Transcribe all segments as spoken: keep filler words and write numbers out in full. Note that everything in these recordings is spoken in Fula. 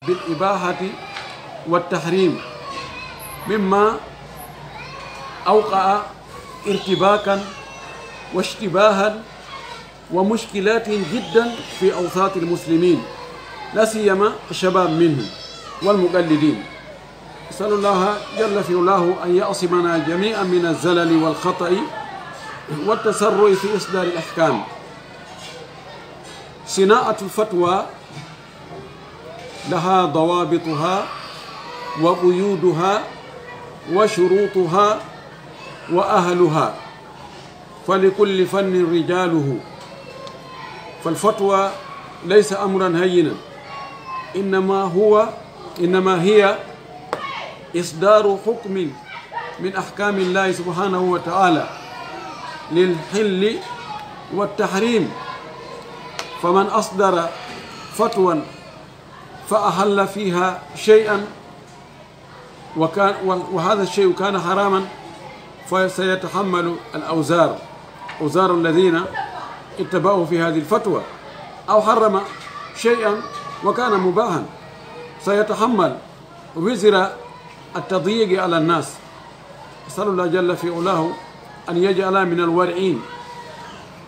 بالإباحة والتحريم، مما أوقع ارتباكا واشتباها ومشكلات جدا في أوساط المسلمين، لا سيما الشباب منهم والمقلدين. أسأل الله جل في علاه أن يعصمنا جميعا من الزلل والخطأ والتسرع في إصدار الأحكام. صناعة الفتوى لها ضوابطها وقيودها وشروطها وأهلها، فلكل فن رجاله، فالفتوى ليس أمرا هينا، إنما هو، إنما هي إصدار حكم من أحكام الله سبحانه وتعالى للحل والتحريم، فمن أصدر فتوى فأحل فيها شيئا وكان، وهذا الشيء كان حراما، فسيتحمل الأوزار، أوزار الذين اتبعوا في هذه الفتوى، أو حرم شيئا وكان مباحا، سيتحمل وزر التضييق على الناس. أسأل الله جل في علاه أن يجعل من الورعين.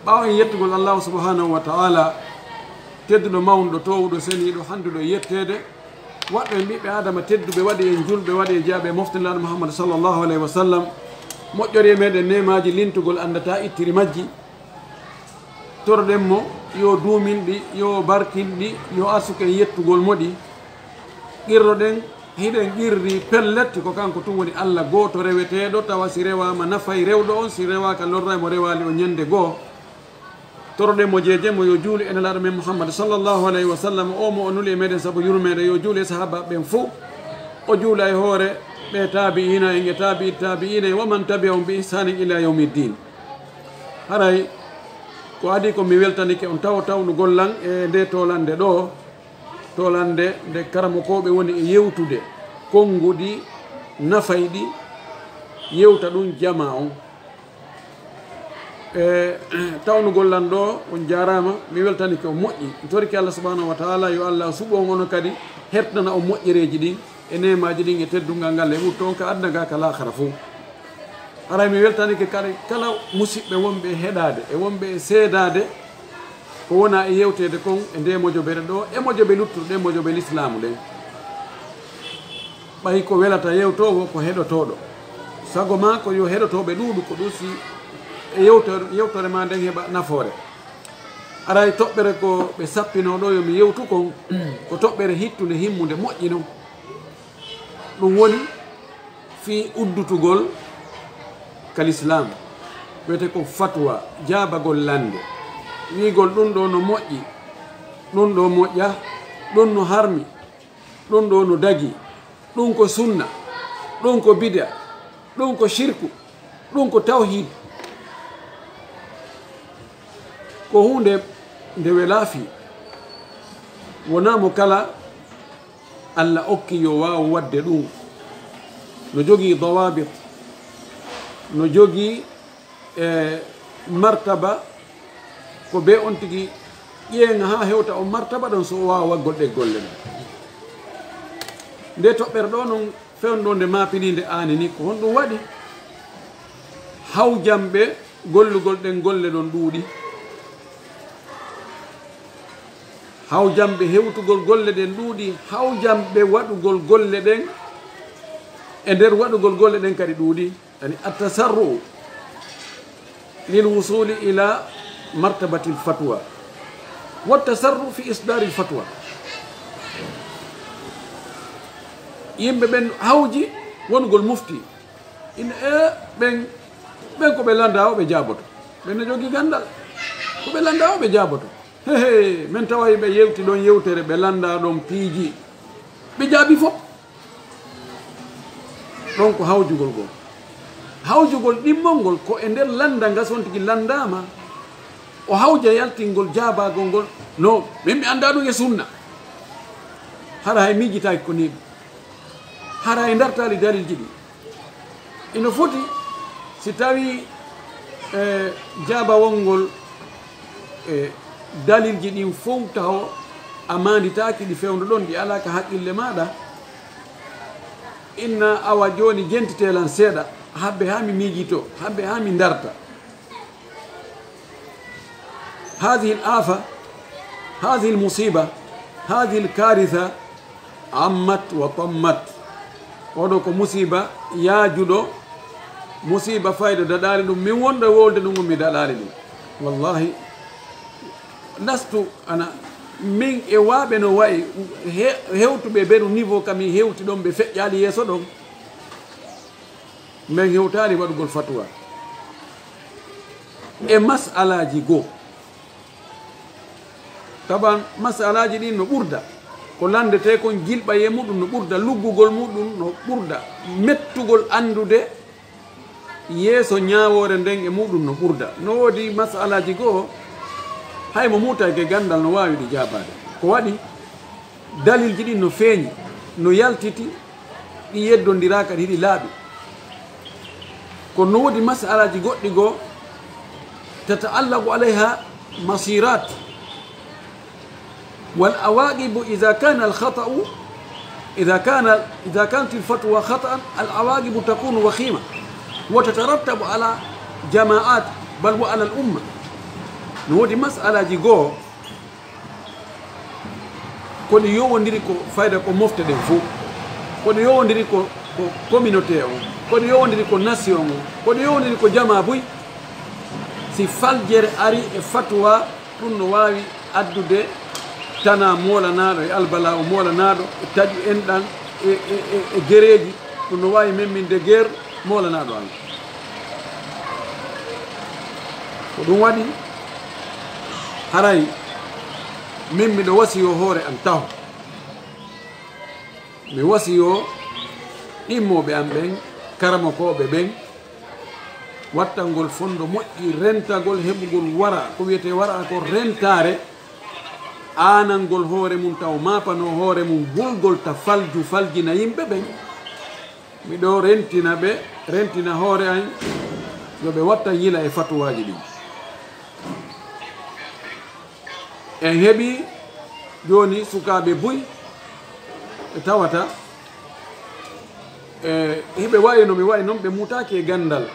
Ɓaawo en yettugol Allahu subhanahu wa ta'ala, tedduɗo, mawnuɗo, toowuɗo, seniiɗo, handuɗo e yetteede, waɗɗo en ɓiɓɓe Aadama tedduɓe, waɗi en julɓe, waɗi en jeyaaɓe e mofte Nulaaɗo Muhammad sallallahu alayhi wa sallam, moƴƴori e meɗen neemaaji lintugol anndata ittiri majji. Toroɗen mo yo duumin ɗi, yo barkin ɗi, yo arsuku en yettugol mo ɗi. Qirroɗen, hiɗen qirri pellet ko kanko tun woni Allah gooto reweteeɗo, tawa si rewaama nafay rewɗo on, si rewaaka lorray mo rewaali on ñande goo. Toroɗen mo, jeejen mo, yo juulu e Nelaaɗo men Muhammad sallallahu alayhi wa sallam, o mo o nuli e meɗen sabu yurmeende, yo juulu e sahaabaaɓe ɓen fow, o juula e hoore ɓe taabi'iina en e taabi'i taabi'iina en, wa man tabi'ahum bi ihsanin ila yawmi ddin. Haray ko adii ko mi weltanike on tawo tawnugol lan e nde toolannde ɗoo, toolannde nde karamokooɓe woni e yewtude, konnguɗi, nafayɗi, yewta ɗum jamaa on. E tawnugol lan ɗoo, on jaaraama, mi weltanike on moƴƴi. Mi torike Allah subhanahu wa ta'ala yo Allah suɓo on, onon kadi hertana on moƴƴereeji ɗin e neemaaji ɗin e teddungal ngal e ɓutto on ka aduna ga ka laakara fow. Haray mi weltanike kadi kala musiɓɓe wonɓe e heɗaade e wonɓe e seedaade ko wona e yewteede kon e nde mojobere ɗoo e mojobe luttuɗe ɗen, mojobe lislaamu ɗen. Ɓay ko welata yewtoowo ko heɗotooɗo. Sago maa ko yo heɗotooɓe ɗuuɗu, ko ɗun si e yewtore, yewtore maa nden heɓa nafoore. Haray toɓɓere ko ɓe sappinoo ɗoo yo mi yewtu kon, ko toɓɓere hittunde, himmunde, moƴƴi non. Ɗum woni fii uddutugol ka lislaam, wiyetee ko fatwa, jaabagol lannde, wi'ugol ɗum ɗoo no moƴƴi, ɗum ɗoo moƴƴaa, ɗum no harmi, ɗum ɗoo no dagii, ɗum ko sunna, ɗum ko bid'a, ɗum ko shirku, ɗum ko tawhiid. Ko huunde nde welaa fii, wonaa mo kala Alla okki yo waaw waɗde ɗum, no jogii dawaabit, no jogii, e, martaba, ko bee on tigi ƴeeŋa haa hewta on martaba ɗon, so o waawa waɗgol ɗe golle ɗen. Nde toɓɓere ɗoo non, fewndo nde maapinii nde aani ni, ko honɗum waɗi? Hawjamɓe gollugol ɗen golle ɗon ɗuuɗi. Hawjamɓe hewtugol golle ɗen ɗuuɗi. Hawjamɓe waɗugol golle ɗen e nder waɗugol golle ɗen kadi ɗuuɗi. Yani, at-tasarru'u lil wusuli ila martabatil fatwa. Wa tasarru fi isdaril fatwa. Yimɓe ɓen hawji wonugol mufti. Ina, e, ɓen, ɓen ko ɓe landaa o ɓe jaaboto. Ɓen no jogii ganndal. Ko ɓe landaa o ɓe jaaboto. He, he, men taway ɓe yewti ɗon yewtere, ɓe landaa ɗon piiji. Ɓe jaabi fof. Ɗon ko hawjugol goo. Hawjugol ɗimmol ngol ko e nder lannda nga, so on tigi lanndaama, o hawja yaltingol jaabaagol ngol. No, min mi anndaa ɗum e sunna. Hara hay miijitaaki ko nii ɗum. Hara hay ndartaali dalilji ɗi. Ino foti, si tawii, e, jaabawol ngol, e, dalilji ɗin fof taho A maanditaaki ɗi fewndo ɗon, ɗi alaa ka haqqille maaɗa. Inna awa jooni jentitee lan seeɗa, habbe haa mi miijito, habbe haa mi ndarta. هذه الآفة، هذه المصيبة، هذه الكارثة عمت وطمت. Oɗo ko musiba yaajuɗo, musiba fayɗo daɗaali ɗum. Min wonɗo wolde ɗum, mi daɗaali ɗum. Wallahi, lastu ana, min e waaɓe no wayi, he-, hewtuɓe ɓe ɗum niveau ka min hewti ɗon, ɓe feƴƴaali yeeso ɗon. Min hewtaali waɗugol fatuwa e masalaaji goo. Taban masalaaji ɗin no ɓurda. Ko lanndetee kon jilɓaye muɗum no ɓurda, luggugol muɗum no ɓurda, mettugol anndude yeeso ñaawoore nden e muɗum no ɓurda. No woodi masalaaji goo, hay mo muutake ganndal no waawi ɗi jaabaade. Ko waɗi? Dalilji ɗin no feeñi, no yaltiti, ɗi yeddondiraaka, hiɗi laaɓi. Kono no woodi masalaaji goɗɗi goo, تتعلق عليها مصيرات. والعواقب إذا كان الخطأ، إذا كان، إذا كانت الفتوى خطأ، العواقب تكون وخيمة وتترتب على جماعات، بل وعلى الأمة. No woodi masalaaji goo, kono yowondiri ko fayda ko mofte ɗen fof. Kono yowondiri ko, ko communauté on. Kono yowondiri ko nation on. Kono yowondiri ko jamaa buy. Si faljere ari e fatuwa, ɗum no waawi addude tana moolanaaɗo e albalaa o moolanaaɗo e taƴu enɗan e, e, e, e gereeji. Ɗum no waawi memminde geer moolanaaɗo an. Ko ɗum waɗi haray min miɗo wasiyoo hoore an taho. Mi wasiyoo ɗimmooɓe an ɓen, karamokooɓe ɓen, wattangol fondo moƴƴi, rentagol, heɓugol wara, ko wiyetee wara ko rentaare, aanangol hoore mum taw maapanoo hoore mum, gulgol ta falju, faljina yimɓe ɓen. Miɗo rentina ɓe, rentina hoore an, yo ɓe wattan yila e fatuwaaji ɗin. En heɓii jooni sukaaɓe buy ɓe tawata, e, hiɓe wayi no mi wayi non, ɓe muutaaki e ganndal.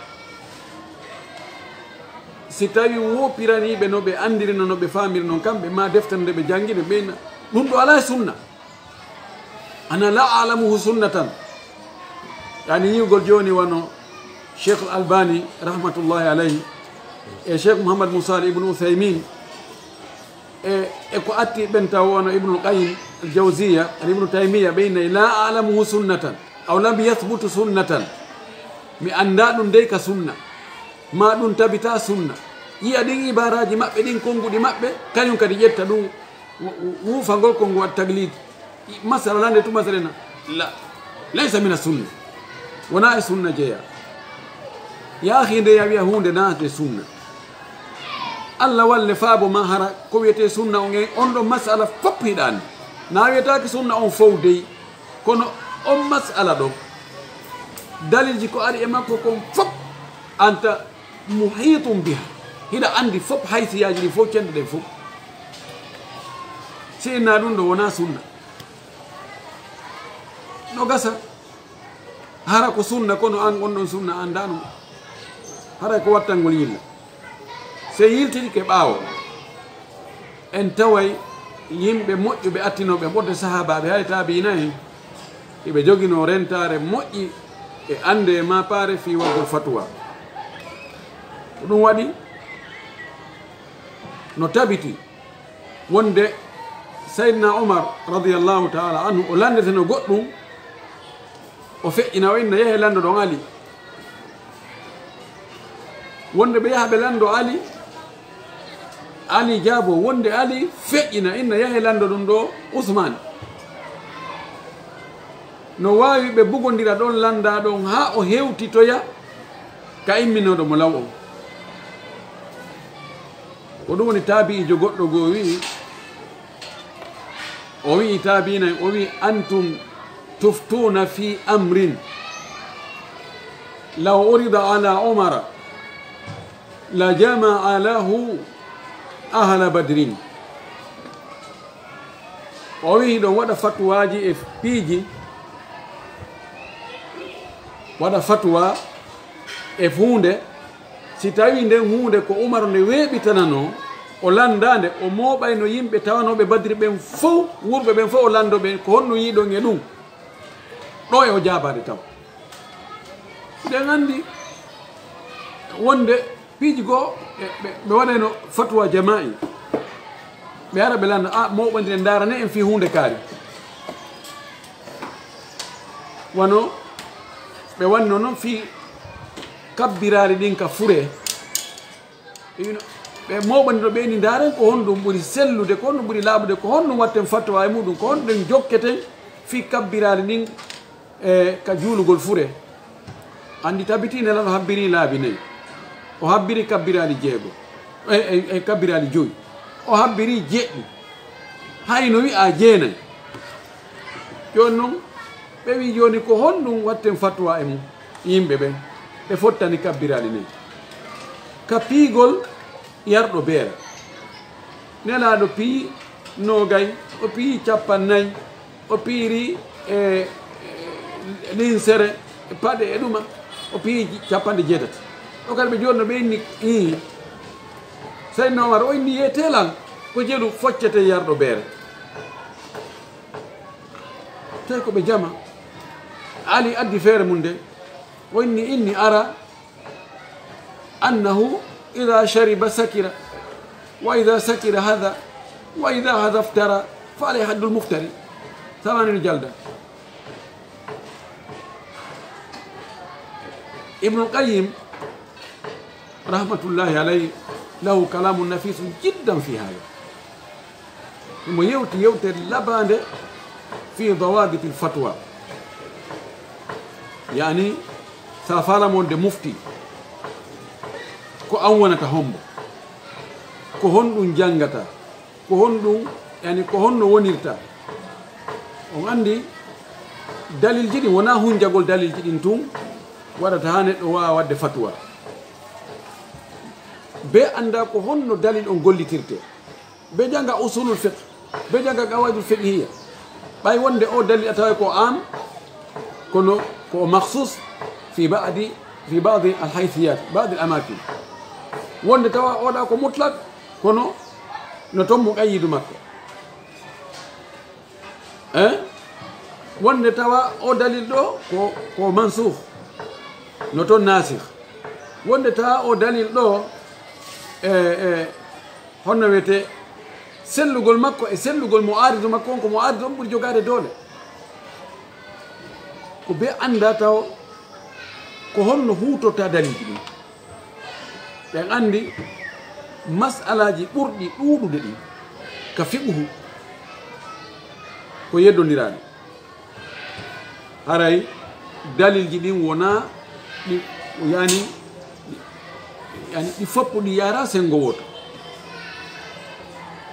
Si tawii woopiranii ɓe no ɓe anndiri non, no ɓe faamiri non, kamɓe maa deftere nde ɓe janngi, ɓe ɓeyna. Ɗum ɗo alaa e sunna. Ana la a'lamuhu sunnatan. Yani yi'ugol jooni wano Cheikh Al Albani rahmatullahi alayhi e Cheikh Mouhammad Moussa Al Ibn Uthaymin e, e ko atti ɓen taw wano Ibnul Qayyim Al Jawziya, Al Ibnu Taymiya, ɓe innay la a'lamuhu sunnatan aw lam yathbutu sunnatan. Mi anndaa ɗum dey ka sunna, maa ɗum tabitaa sunna. Yi'a ɗin ibaaraaji maɓɓe ɗin, konnguɗi maɓɓe, kañum kadi ƴetta ɗum. Wu-, wu-, wuufangol ko ngu waɗi taglid. Masala lande tu masala na. La. Laysa mina sunna. Wona e sunna jeya. Yaahi nde ya wiya huunde naate sunna. Allah walle faabo ma hara ko wiyetee sunna on en, on ɗon masala fof hiɗa anndi. Na wiyetaake sunna on fow dey. Kono on masala ɗon. Dalilji ko ari e makko kon fof anta muhiitum biha. Hiɗa anndi fof haysiyaaji ɗin fof, cenɗe ɗen fof. Si inna ɗum ɗo wona sunna. No gasa. Hara ko sunna, kono an on ɗon sunna anndaa ɗum. Hara ko wattangol yilla. Sey yiltitike ɓaawo. En taway yimɓe moƴƴuɓe attinooɓe ɓodde sahaabaaɓe, hay taabiina en, iɓe joginoo rentaare moƴƴi e annde e maapaare fii waɗgol fatuwa. Ko ɗum waɗi no tabiti wonde Sayyidina Umar radiyallahu ta'ala anhu o lanndeteno goɗɗum, o feƴƴina o inna, "Yahee lanndoɗon Ali." Wonde ɓe yaha ɓe lanndo Ali, Ali jaabo wonde Ali feƴƴina inna, "Yahee lanndoɗon ɗo Usmaan." No waawi ɓe bugondira ɗon, lannda ɗon haa o hewtitoya ka imminooɗo mo law on. Ko ɗum woni taabi'iijo goɗɗo goo wi'i, o wi'i taabiina en, o wi'i, "Antum tuftuuna fi amrin law urida ala Umara la jama'a lahu ahla Badrin." O wiyi ɗon waɗa fatuwaaji e piiji, waɗa fatuwa e huunde, si tawii nden huunde ko Umar nde weeɓitananoo, o lanndaande, o mooɓayno yimɓe tawanooɓe Badri ɓen fow, wuurɓe ɓen fow o lanndo ɓe, ko honno yiiɗon e ɗum? Ɗo e o jaabaade taw. Nden anndi wonde piiji goo, ɓe, ɓe, ɓe waɗayno fatuwa jamaa'i. Ɓe ara ɓe lanna, a, mooɓondire ndaarane en fii huunde kaari. Wano ɓe wanno non fii kabbiraali ɗin ka fure. Ɓe wino, ɓe mooɓondiro ɓe ni, ndaaren ko honɗum ɓuri sellude, ko honɗum ɓuri laaɓude, ko honɗum watten fatuwa e muɗum, ko honɗum jokketen fii kabbiraali ɗin e ka juulugol fure. Anndi tabiti Nelaaɗo habbiri laabi nayi. O habbiri kabbiraali jeego. E, e, e kabbiraali jowi. O habbiri jeɗɗi. Hay no wi'a jeenayi. Jooni non, ɓe wi'i jooni ko honɗum watten fatuwa e mum? Yimɓe ɓen, ɓe fottani kabbiraali nayi. Ka piigol yarɗo beere. Nelaaɗo piyi noogay, o piyi cappannayi, o piyiri e, e linsere, e paɗe e ɗuma, o piyi capanɗe jeetati. O kadi ɓe jooni no ɓe inni, ii. Seydina Omar o inni yeeteelal ko jelu foccete yarɗo beere. Tawi ko ɓe jama. Ali addi feere mum nde, o inni, inni ara, أنه إذا شرب سكر، وإذا سكر هذا، وإذا هذا افترى، فعليه حد المفتري. ثمانين جلدة. ابن القيم رحمة الله عليه له كلام نفيس جدا في هذا. Himo yewti yewtere labaande fi dawabitil fatwa. Yani, sa faalama wonde mufti, ko an wonata hombo? Ko honɗum janngata? Ko honɗum, yani, ko honno wonirta? On anndi dalilji ɗin wonaa hunjagol dalilji ɗin tun waɗata haa neɗɗo waawa waɗde fatwa. Be annda ko honno dalil on gollitirte. Be janga usulul fiqh, be janga qawaidul fiqhiyya. Ɓay wonde o dalil a taway ko am, kono ko o makhsus fi ba'di, fi ba'di al haythiyat, ba'di al amakin. Wonde tawa oɗa ko mutlaq, kono no ton muqayyidu makko. Eh? Wonde tawa o dalil ɗo ko, ko mansukh, no ton nasikh. Wonde tawa o dalil ɗo, e, e, honno wiyete, sellugol makko e sellugol mo aridu makko on, ko mo aridu on ɓuri jogaade doole. Ko be annda taw ko honno huutorta dalilji ɗin. Ɓen anndi mas'alaaji ɓurɗi ɗuuɗude ɗin ka fiqhu ko yeddondiraaɗi. Haray dalilji ɗin wonaa ɗi, yani, yani ɗi foppu ɗi yara senngo wooto.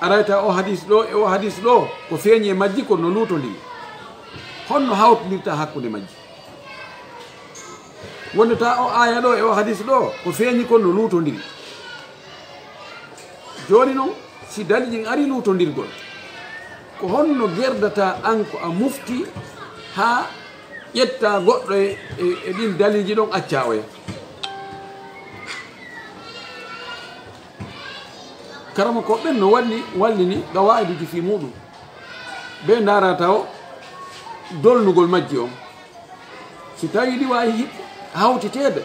Arayta o hadis ɗo e o hadis ɗo, ko feeñi e majji kon no luutondiri. Honno hawtondirta hakkunde majji? Wonde ta o aaya ɗo e o hadis ɗo, ko feeñi kon no luutondiri. Jooni non, si dalilji ɗin ari luutondirgol, ko honno gerdata an ko a mufti haa ƴetta goɗɗo e, e, e ɗin dalilji ɗon acca oya? Karamoko ɓen no walli, wallini qawaiduji fii muɗum. Be ndaara taw dolnugol majji on. Si tawi ɗi waawi hi-, hawtiteede,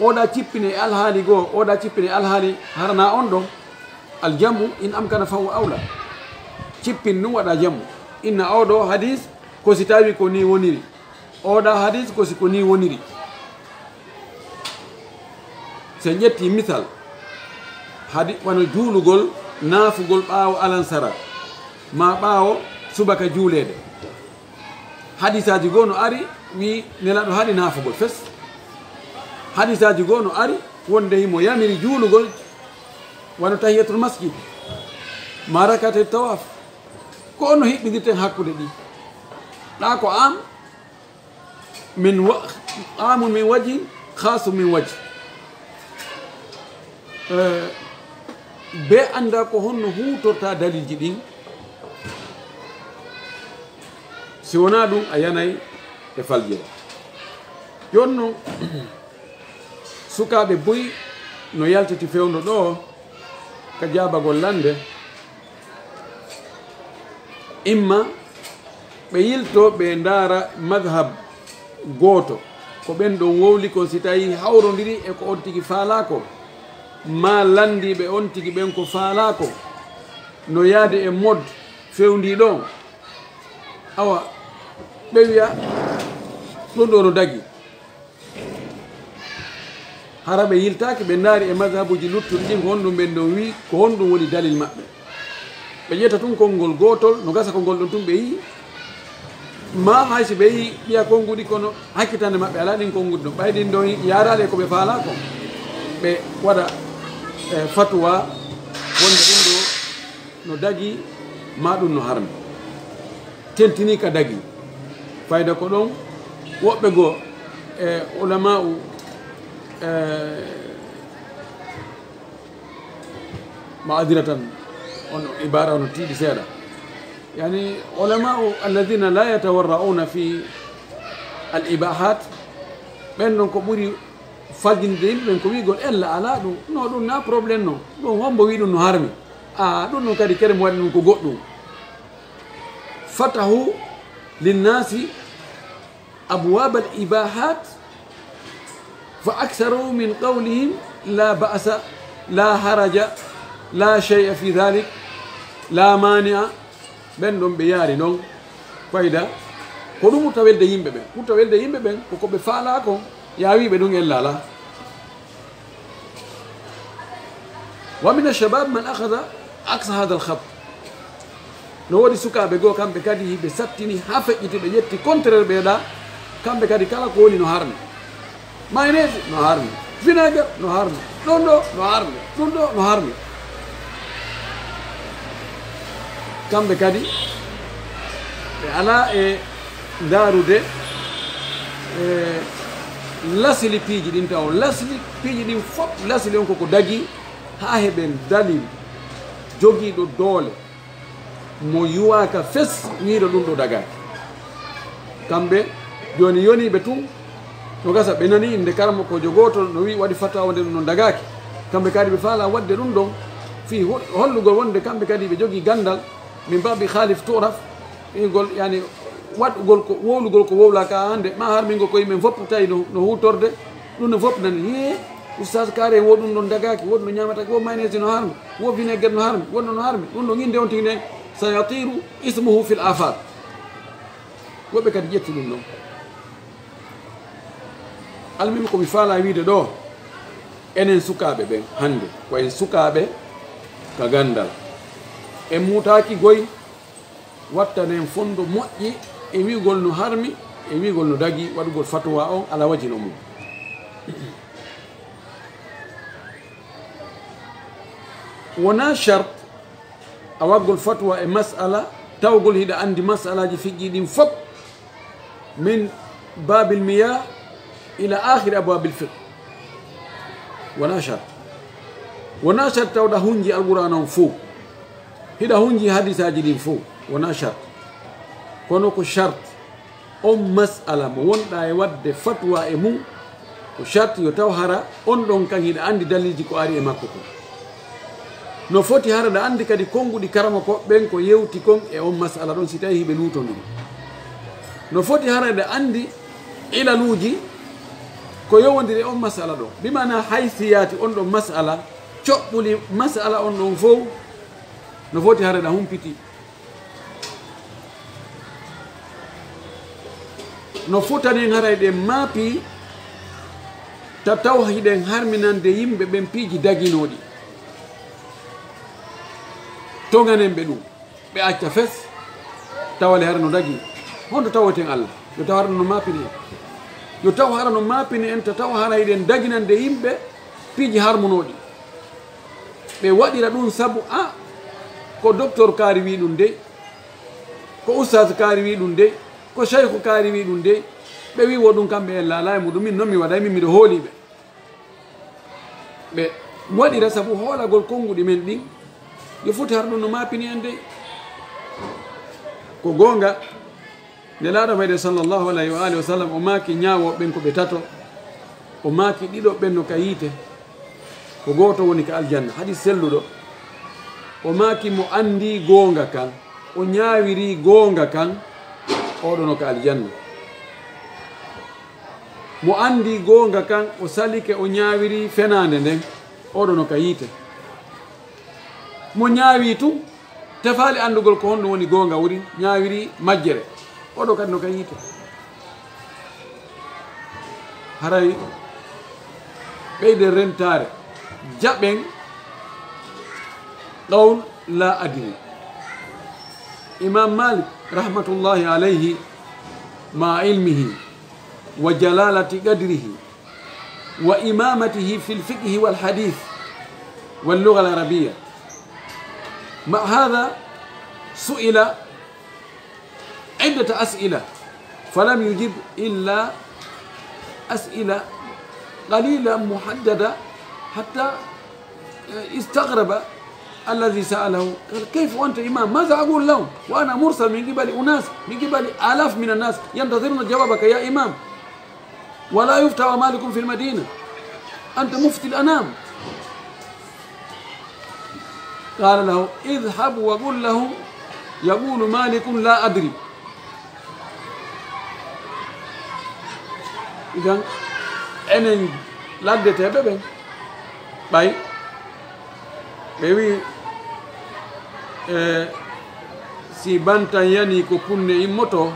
oɗa cippine e alhaali goo, oɗa cippine e alhaali harana on ɗon, aljamu in amkana fahu awla. Cippin ɗum waɗa jamu. Inna oɗo hadis ko si tawi ko ni woniri. Oɗa hadis ko si ko ni woniri. Si en ƴetti misal, hadi wano juulugol, naafugol ɓaawo alansara, ma ɓaawo subaka juuleede. Hadisaaji goo no ari, wi Nelaaɗo haɗi naafugol fes. Hadisaaji goo no ari, wonde himo yamiri juulugol, wano tahiyatul masjid, ma rakate tawaf. Ko ono hiɓɓindirten hakkunde ɗi. Ɗa ko am, min wa-, amun min waji, khasun min waji. Eh, be annda ko honno huutorta dalilji ɗin. Si wonaa ɗum, a yanay e faljere. Jooni non, sukaaɓe buy no yaltiti fewndo ɗoo ka jaabagol lannde, imma ɓe yilto ɓe ndaara madhab gooto, ko ɓen ɗon wowli kon, si tawii hawrondiri e ko on tigi faalaa kon, maa lanndiiɓe on tigi ɓen ko faalaa kon, no yaade e mod fewndii ɗon. Awa, ɓe wi'a, ɗum ɗoo no dagii. Hara ɓe yiltaaki, ɓe ndaari e mazhabuuji luttuɗi ɗin, ko honɗum ɓen ɗon wi'i, ko honɗum woni dalil maɓɓe. Ɓe ƴetta tun konngol gootol, no gasa ko ngol ɗon tun ɓe yi'i. Maa hay si ɓe yi'i ɗiya konnguɗi, kono hakkitande maɓɓe alaa ɗin konnguɗi ɗon. Ɓay ɗin ɗon yaaraali e ko ɓe faalaa kon, ɓe waɗa, eh, fatuwa wonde ɗum ɗoo no dagii, maa ɗum no harmi. Tentinii ka dagii. Fayda ko ɗon woɓɓe goo e ulama'u, e, ma'adiratan, on ibara on tiiɗi seeɗa. Yani, ulama'u alladhina la yatawarra'una fi al-ibahat, ɓen ɗon ko ɓuri fajinde yimɓe ɓen ko wi'ugol ella alaa ɗum. No, ɗum na problème non. Ɗum hombo wi'i ɗum no harmi? A, ɗum ɗum kadi kere mo waɗi ɗum ko goɗɗum. Fatahu linnasi abwab al-ibahat, fa aktharu min qawlihim la ba'sa, la haraja, la shay'a fi dhalik, la mani'a. Ɓen ɗon ɓe yaari non fayda. Ko ɗum ɓurta welde yimɓe ɓen. Ɓurta welde yimɓe ɓen ko ko ɓe faalaa kon, yaawi ɓe ɗum ella alaa. Wa min ash-shabab man akhadha aksa hadha al-khat. No woodi sukaaɓe goo, kamɓe kadi ɓe sattini haa feƴƴiti, ɓe ƴetti contraire ɓe ɗa, kamɓe kadi kala ko woni no harmi. Mayonnaise no harmi, vinaigre no harmi, ɗum ɗoo no harmi, ɗum ɗoo no harmi. Kamɓe kadi ɓe alaa e ndaarude, e, lasili piiji ɗin taw. Lasili piiji ɗin fof, lasili on koko dagii haa heɓen dalil jogiiɗo doole mo yuwaaka fes wi'ude ɗum ɗoo dagaaki. Kamɓe jooni yoniiɓe tun, no gasa ɓe nani innde karamokoojo gooto no wi'i waɗi fatawa wonde ɗum ɗon dagaaki. Kamɓe kadi ɓe faalaa waɗde ɗum ɗon fii ho-, hollugol wonde kamɓe kadi ɓe jogii ganndal, min baabi khalif tu'raf, wi'ugol, yani, waɗugol ko, wowlugol ko wowlaaka hannde, maa harmingol ko yimɓe fof tawi no, no huutorde, ɗum no fof nani, hee, ustaas kaare wo ɗum ɗon dagaaki, wo ɗum no ñaamataake, wo mayonnaise no harmi, wo vinaigre no harmi, wo ɗum no harmi, ɗum ɗon innde on tigi ne, sayatiru ismuhu fil afaq. Woɓɓe kadi ƴetti ɗum ɗon. Almuhim, ko mi faalaa wi'ude ɗoo, enen sukaaɓe ɓen hannde, ko en sukaaɓe ka ganndal. En muutaaki goy, wattanen fondo moƴƴi e wi'ugol no harmi, e wi'ugol no dagii, waɗugol fatuwa on alaa waji no mum. Wonaa shart a waggol fatuwa e mas'ala, tawgol hiɗa anndi mas'alaaji fiqhi ɗin fof, min baabil miyah ila akhiri abwabil fiqh. Wonaa shart. Wonaa shart tawɗa hunji Alqur'aana on fow, hiɗa hunji hadisaaji ɗin fow. Wonaa shart. Kono ko shart, on mas'ala mo wonɗa e waɗde fatwa e mum, ko sharti yo taw hara on ɗon kan hiɗa anndi dalilji ko ari e makko kon. No foti hara ɗa anndi kadi konnguɗi karamokooɓe ɓen ko yewti kon e on mas'ala ɗon, si tawii hiɓe luutondiri. No foti hara ɗa anndi ilaluuji ko yowondiri e on mas'ala ɗon. Bi maana hay si yaati on ɗon mas'ala, coɓɓuli mas'ala on ɗon fow, no foti hara ɗa humpiti. No fotani en haray ɗen maapi, ta taw hiɗen harminande yimɓe ɓen piiji daginooɗi. Toŋanen ɓe ɗum, ɓe acca fes, tawa le hara no dagi. Honto tawoten Allah? Yo taw hara no maapini en. Yo taw hara no maapini en, ta taw hara hiɗen daginande yimɓe piiji harmunooɗi. Ɓe waɗira ɗum sabu, a, ko docteur kaari wi ɗum dey, ko ustaas kaari wi ɗum dey, ko shaykhu kaari wi ɗum dey. Ɓe wi wo ɗum kamɓe en laalaa e muɗum, min noon mi waɗay, min miɗo hoolii ɓe. Ɓe waɗira sabu hoolagol konnguɗi men ɗin, yo foti hara ɗum no maapini en dey. Ko goonga, Nelaaɗo fayde sallallahu alayhi wa alihi wa sallam, o maaki ñaawooɓe ɓen ko ɓe tato. O maaki ɗiɗo ɓen no ka yiite, ko gooto woni ka aljanna. Hadis selluɗo. O maaki mo anndi goonga kan, o ñaawiri goonga kan, oɗo no ka aljanna. Mo anndi goonga kan, o salike, o ñaawiri fenaande nden, oɗo no ka yiite. Mo ñaawi tun, tefaali anndugol ko honɗum woni goonga wuri, ñaawiri majjere, oɗo kadi no ka yiite. Haray ɓeyden rentaare, jaɓen qawl la adri. Imam Malik rahmatullahi alayhi, ma ilmihi wa jalalati qadrihi wa imamatihi fi lfiqhi walhadith walluga alarabiyya. Ma hadha su'ila عدة أسئلة فلم يجب إلا أسئلة قليلة محددة حتى استغرب الذي سأله. قال: كيف وأنت إمام؟ ماذا أقول لهم وأنا مرسل من قبل أناس، من قبل آلاف من الناس ينتظرون جوابك يا إمام؟ ولا يفتى ومالك في المدينة، أنت مفتي الأنام. قال له: اذهب وقل لهم يقول مالك لا أدري. Idan, enen laddeteeɓe ɓen, ɓay ɓe wi, e, si bantan yani ko punne immoto,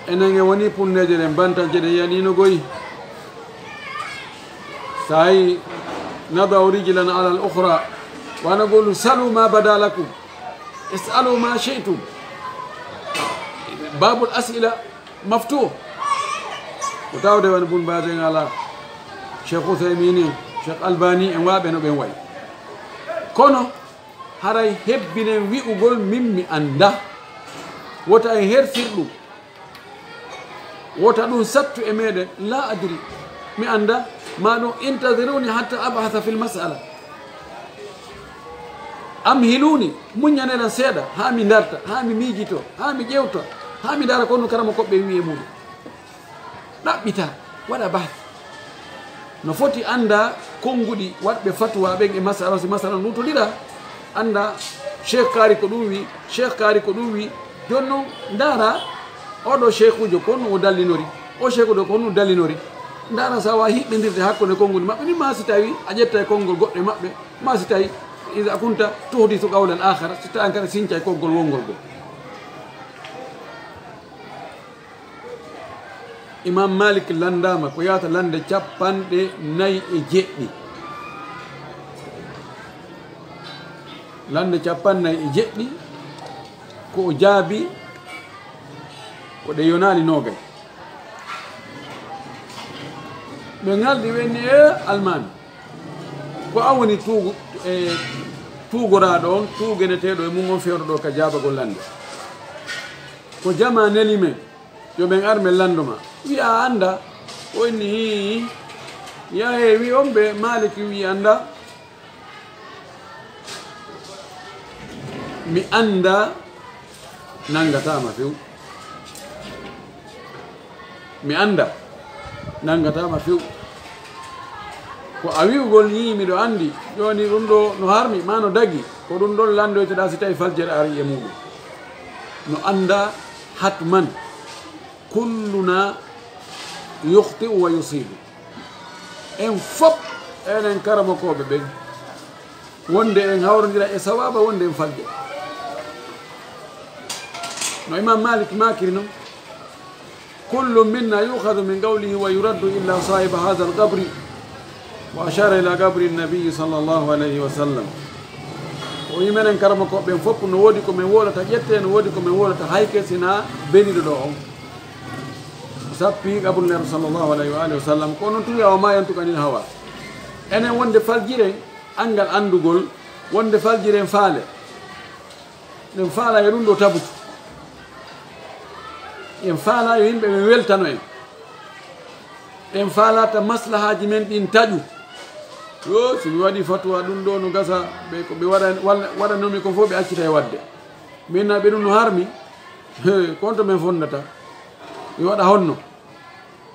enen e woni punneje ɗen, bantan je ɗen yani no goyi. Sa'i nadau rijlan ala al ukhra, wa naqulu: salu ma bada lakum, is'alu ma shi'tum. Babul as'ila maftuh. Ko tawde wano Bun Baz en ala, Cheikh Uthaymin en, Cheikh Albani en, waɓe no ɓen wayi. Kono haray hebbinen wi'ugol min mi annda. Wota en hersir ɗum. Wota ɗum sattu e meɗen. La adri. Mi annda. Ma ɗum: intaziruni hatta abhatha fil mas'ala. Amhiluni, muññaneɗan seeɗa, haa mi darta, haa mi miijito, haa mi ƴewta, haa mi dara ko no karama koɓɓe wi'i e muɗum. Ɗaɓɓita, waɗa bahth. No foti annda konnguɗi waɗɓe fatuwa ɓen e masala, si masala nutodira, annda Cheikh Kaari ko ɗum wi, Cheikh Kaari ko ɗum wi. Jooni non, ndaara oɗo cheikhujo ko honno o dallinori, o cheikhujo ko honno o dallinori. Ndaara si a waawi hiɓɓindirde hakkunde konnguɗi maɓɓe ni, ma si tawi a ƴettay konngol goɗɗo e maɓɓe, ma si tawi iza kunta tuhdisu qawlan akhara, si tawi an kadi sincay konngol wonngol gol. Imam Malik lanndaama ko yahata lannde capanɗe nayi e jeɗɗi. Lannde capanɗe nayi e jeɗɗi, ko o jaabi ko ɗe yonaali noogay. Ɓe ngaldi, ɓe inni: "E almaami, ko an woni tuugu-, e tuugoraaɗo on, tuugeneteeɗo e mum on fewndo ɗo ka jaabagol lannde? Ko jamaa neli men, yo ɓen ar men lanndo ma." Wi'a: "A annda?" O inni: "Hii." Yahee wi'i: "On ɓe Maaliki wi'i annda?" "Mi annda, nanngataa ma few. Mi annda, nanngataa ma few." Ko a wi'ugol nii miɗo anndi, jooni ɗum ɗo no harmi, maa no dagi, ko ɗum ɗon lanndoytoɗaa si tawi faljere arii e muuɗum. No annda hatman, kulluna yukhti'u wa yusibu. En fop, enen karamokooɓe ɓen, wonde en hawrondira e sawaaba, wonde en falja. No Imam Malik maakiri non, "Kullu minna yu'khadhu min qawlihi wa yuraddu illa sahiba hadha al-qabri." Wa ashara ila qabri nabi sallallahu alayhi wa sallam. O wi menen karamokooɓe ɓen fop, no woodi ko men wowlata ƴette, no woodi ko men wowlata hayke, sina beniɗo ɗo on. Sappi qabru Neeɗo sallallahu alayhi wa alihi wa sallam. Ko non tun wi'a: "Wa ma yantiqu anil hawa." Enen wonde faljiren anngal anndugol, wonde faljiren faale. Ɗen faala yo ɗum ɗo tabutu. En faala yo yimɓe ɓen weltano en. En faalaata maslahaaji men ɗin taƴu. Yo, si mi waɗi fatuwa ɗum ɗo no gasa, ɓe ko ɓe waɗa-, walla, waɗanomi ko fof ɓe accita e waɗde. Min na ɓe ɗum no harmi. He, ko honto men fonndata? Mi waɗa honno?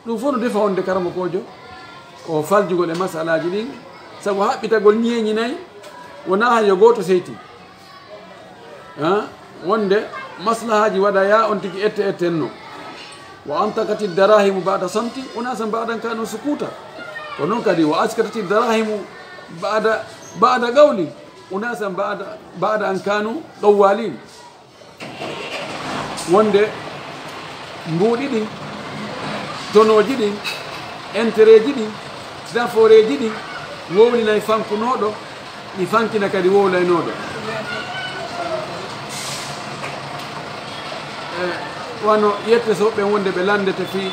Ɗum fof no defa wonde karamokoojo o faljugol e masalaaji ɗin, sabu haɓɓitagol ñeeñi nayi wonaa hay yo gooto seytin. Ha? Wonde maslahaaji waɗaya on tigi ette ettenno. Wa antaqati darahimu ba'da samtin unasan ba'da an kanu sukuta. Ko noon kadi, wa askatati darahimu ba'da, ba'da qawlin unasan ba'da, ba'da an kanu qawwalin. Wonde mbuuɗi ɗin, tonooji ɗin, entereeji ɗin, naforeeji ɗin wowlinay fankunooɗo, ɗi fankina kadi wowlaynooɗo. E wano yette so ɓen wonde ɓe lanndete fii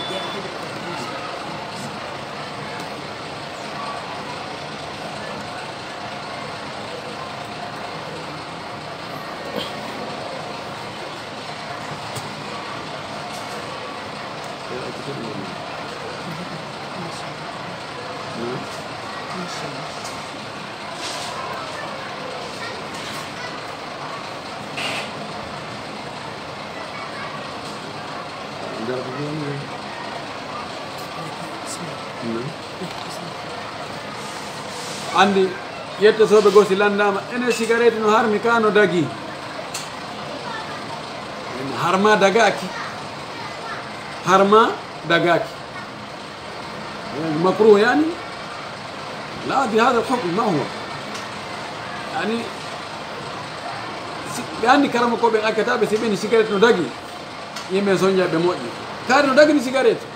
Anndi, yetto soobe goo si lanndaama, ene sigareeti no harmi ka no dagi. En harma dagaaki. Harma dagaaki. Makruh yani? La, bi hada al-hukm, ma huwa? Yani, si, ɓe anndi karama ko ɓen accata ɓe, si ɓe ni sigareeti no dagi, yimɓe soñja ɓe moƴƴi. Kaari no dagi ni sigareeti.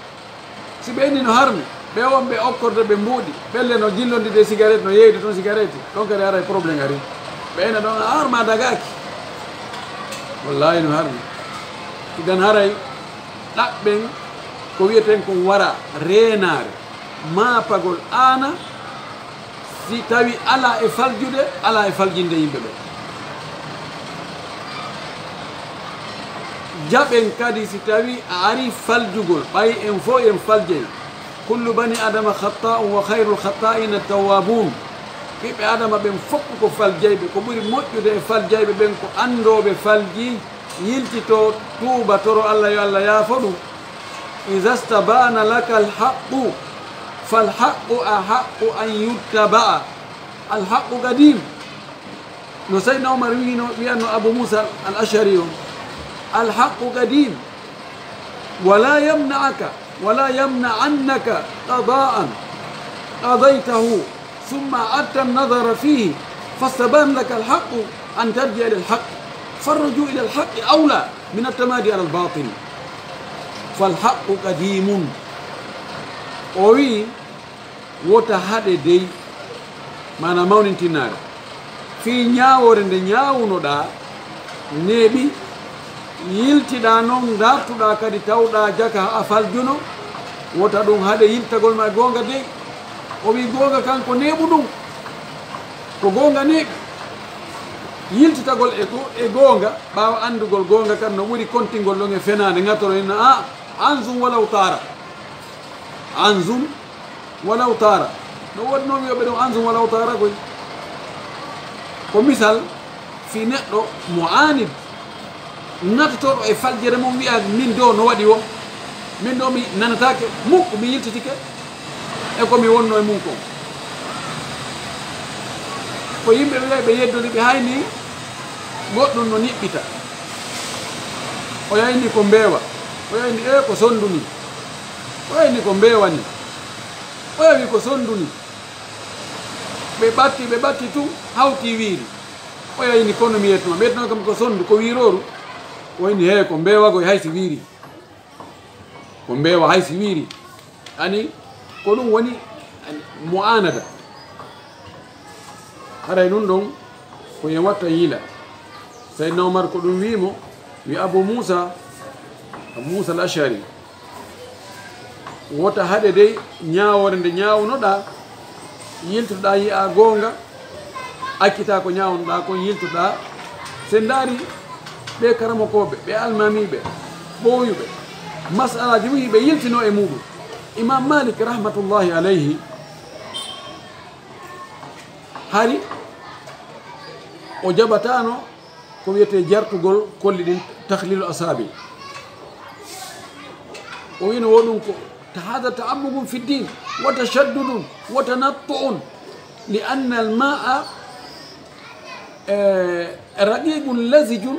Si ɓe inni no harmi, ɓe wonɓe okkorde ɓe mbuuɗi, ɓelle no jillondide e sigaret, no yeeyde toon sigaret, ɗon kadi haray problème ari. Ɓe ina ɗon, a harma dagaaki. Wallahi no harmi. Idan haray ɗaɓɓen ko wiyeten kon wara reenaare, maapagol aana, si tawi alaa e faljude, alaa e faljinde yimɓe ɓe. Jaɓen kadi si tawi a ari faljugol, ɓay en fof en faljey. Kullu bani Adama khatta'un wa khayrul khatta'ina tawwabun. Ɓiɓɓe Adama ɓen fof ko faljayɓe, ko ɓuri moƴƴude e faljayɓe ɓen ko anndooɓe falji, yiltitoo, tuuba, toro Allah yo Allah yaafo ɗum. Iza stabana laka alhaqqu, falhaqqu ahaqqu an yuttaba'a. Alhaqqu qadim. No Sayyidina Umar wi'ino, wi'anno Abu Musa al-Ash'ari on, "Alhaqqu qadim, wala yamna'aka, wala yamna'annaka qada'an qadaytahu, thumma a'adta an-nadhara fihi, fastabana laka alhaqqu an tarji'a ila alhaqq, farruju' ila alhaqqi awla min at-tamadi ala al-batil. Falhaqqu qadimun." O wi'i, wota haɗe dey, maanaa mawnintinnaare, fii ñaawoore nde ñaawunoɗaa, neeɓi, yiltiɗaa non, ndartuɗaa kadi tawɗaa jaka haa faljuno, wota ɗum haɗe yiltagol ma e goonga dey. O wi'i goonga kan ko neeɓu ɗum, ko goonga neeɓi. Yiltitagol e go-, e goonga, ɓaawo anndugol goonga kan no ɓuri kontingol ɗon e fenaande, ŋatoro en, a, anzum walaw taara. Anzum walaw taara. No woodi noon wi'ooɓe ɗum anzum walaw taara koy. Ko misal fii neɗɗo mo aanid, natotooɗo e faljere mum, wi'a, "Min do no waɗi woo? Min do mi nanataake mukku, mi yiltitike. E ko mi wonno e mum kon." Ko yimɓe ɓe, ɓe yeddori, ɓe hayni goɗɗum no niɓɓita. O yayni ko mbeewa. O yayni, "E, ko sonndu ni." O yayni ko mbeewa ni. O yawi ko sonndu ni. Ɓe ɓatti, ɓe ɓatti tun, hawti wiiri. O yayni, "Kono mi yetno, mi yetno kam ko sonndu, ko wiirooru." O yayni, "He, ko mbeewa koy, hay si wiiri. Ko mbeewa, hay si wiiri." Ani, ko ɗum woni, ani, mu'anada. Haray ɗum ɗon ko yen watta yiila. Sayyidina Umar ko ɗum wi'i mo, wi Abu Muusa, Abu Muusa al-Ash'ari, wota haɗe dey ñaawoore nde ñaawunoɗaa, yiltoɗaa yi'aa goonga, accitaa ko ñaawunoɗaa kon, yiltoɗaa. Sen ndaari ɓee karamokooɓe, ɓee almaamiiɓe, ɓooyuɓe, masalaaji mum hiɓe yiltinoo e muuɗum. Imaam Maalik rahmatullahi alayhi, hari o jaɓataano ko wiyetee jartugol kolli ɗin, takhlilu asaabi. O wino wo ɗum ko ta-, hada ta'ammugum fi ddin wa tashaddudun wa tanattu'un li anna al ma'a, eh, raqiqun lazijun,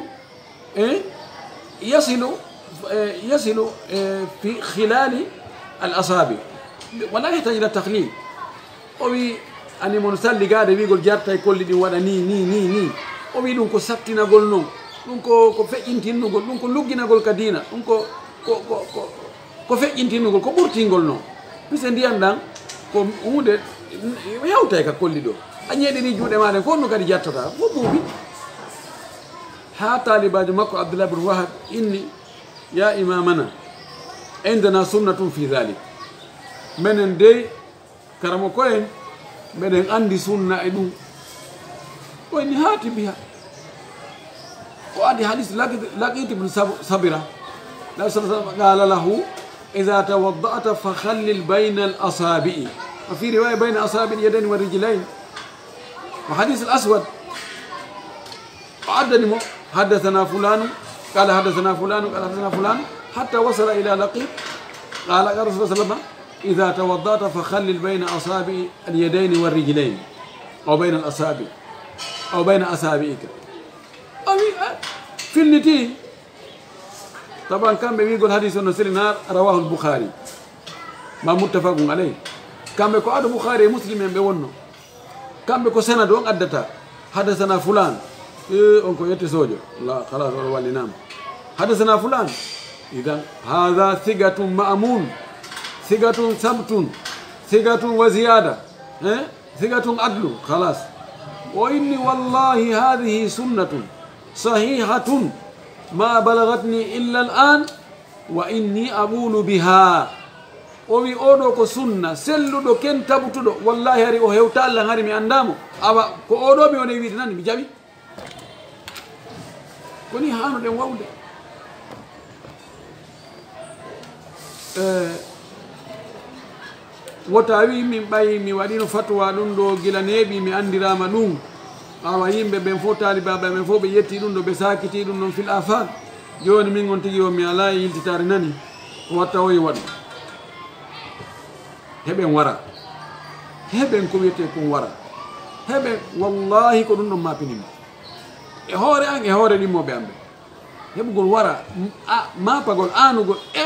eh, yasilu, eh, yasilu, eh, fi khilali al asabi wa la yahtaju ila takhlil. O wi ani mon salligaade wiigol jarta e kolli ɗin waɗa ni, ni, ni, ni. O wi ɗum ko sattinagol non. Ɗum ko, ko feƴƴintinnugol, ɗum ko lugginagol ka diina. Ɗum ko, ko, ko, ko, ko feƴƴintinnugol, ko ɓurtingol non. Pise ndiyan ɗan, ko huunde hewtay ka kolli ɗo. A ñeeɗiri juuɗe maa ɗen, ko honno kadi jartata? Fof ɓuuɓi. Haa taalibaajo makko Abdullah bin Wahab inni, ya imamana, indana sunnatun fi dhalik. Menen dey, karamoko en, meɗen anndi sunna e ɗum. O inni, haati biha. O addi hadis Laqit, Laqit ibn Sab-, Sabira. Nabi sallallahu alaihi wasallam qala lahu, idha tawadda'ta fa khallil bayna al asabi'i. Wa fi riwaya bayna asabi'i al yadayn wa rijlayn. Wa hadis al aswad. O addani mo, haddathana fulanu, qala haddathana fulanu, qala haddathana fulanu, hatta wasala ila Laqit. Qala, qala Rasulullah sallallahu alaihi wasallam, idha tawadda'ta fa khallil bayna asabi'i al yadayn wa rijlayn. Aw bayna al asabi'. Aw bayna asabi'ika. O wi, eh, filniti. Taban kamɓe wiigol hadis on no selina, rawahu al Bukhari. Ma muttafaqun alayh. Kamɓe ko ado Bukhari e Muslim en ɓe wonno. Kamɓe ko sanadu on addata. Haddathana fulan. Eh, on ko yette sojo. La, khalas, on wallinaama. Haddathana fulan. Idan, hadha thiqatun ma'mun. Thiqatun sabtun. Thiqatun wa ziyada. Eh? Thiqatun adlu. Khalas. O inni, wallahi, hadhihi sunnatun sahihatun ma balaghatni illa al an. Wa inni aqulu biha. O wi, oɗo ko sunna selluɗo, ken tabutuɗo. Wallahi, hari o hewtaali lan, hari mi anndaa mo. Awa, ko oɗo mi woni wiide nan, mi jaɓi. Ko ni hanuɗen wawde. Eh, Wota wi min ɓay mi waɗino fatuwa ɗum ɗo gila neeɓi, mi anndiraama ɗum. Awa yimɓe ɓen fof, taalibaaɓe ɓen fof, ɓe ƴetti ɗum ɗo, ɓe saakiti ɗum ɗon fil afaq. Jooni min on tigi o, mi alaa e yiltitaare nani. Ko watta o e waɗu. Heɓen wara. Heɓen ko wiyetee kon wara. Heɓen, wallahi ko ɗum ɗon maapini mo. E hoore an, e hoore ɗimmooɓe an ɓen. Heɓugol wara, m-, a, maapagol, aanugol, e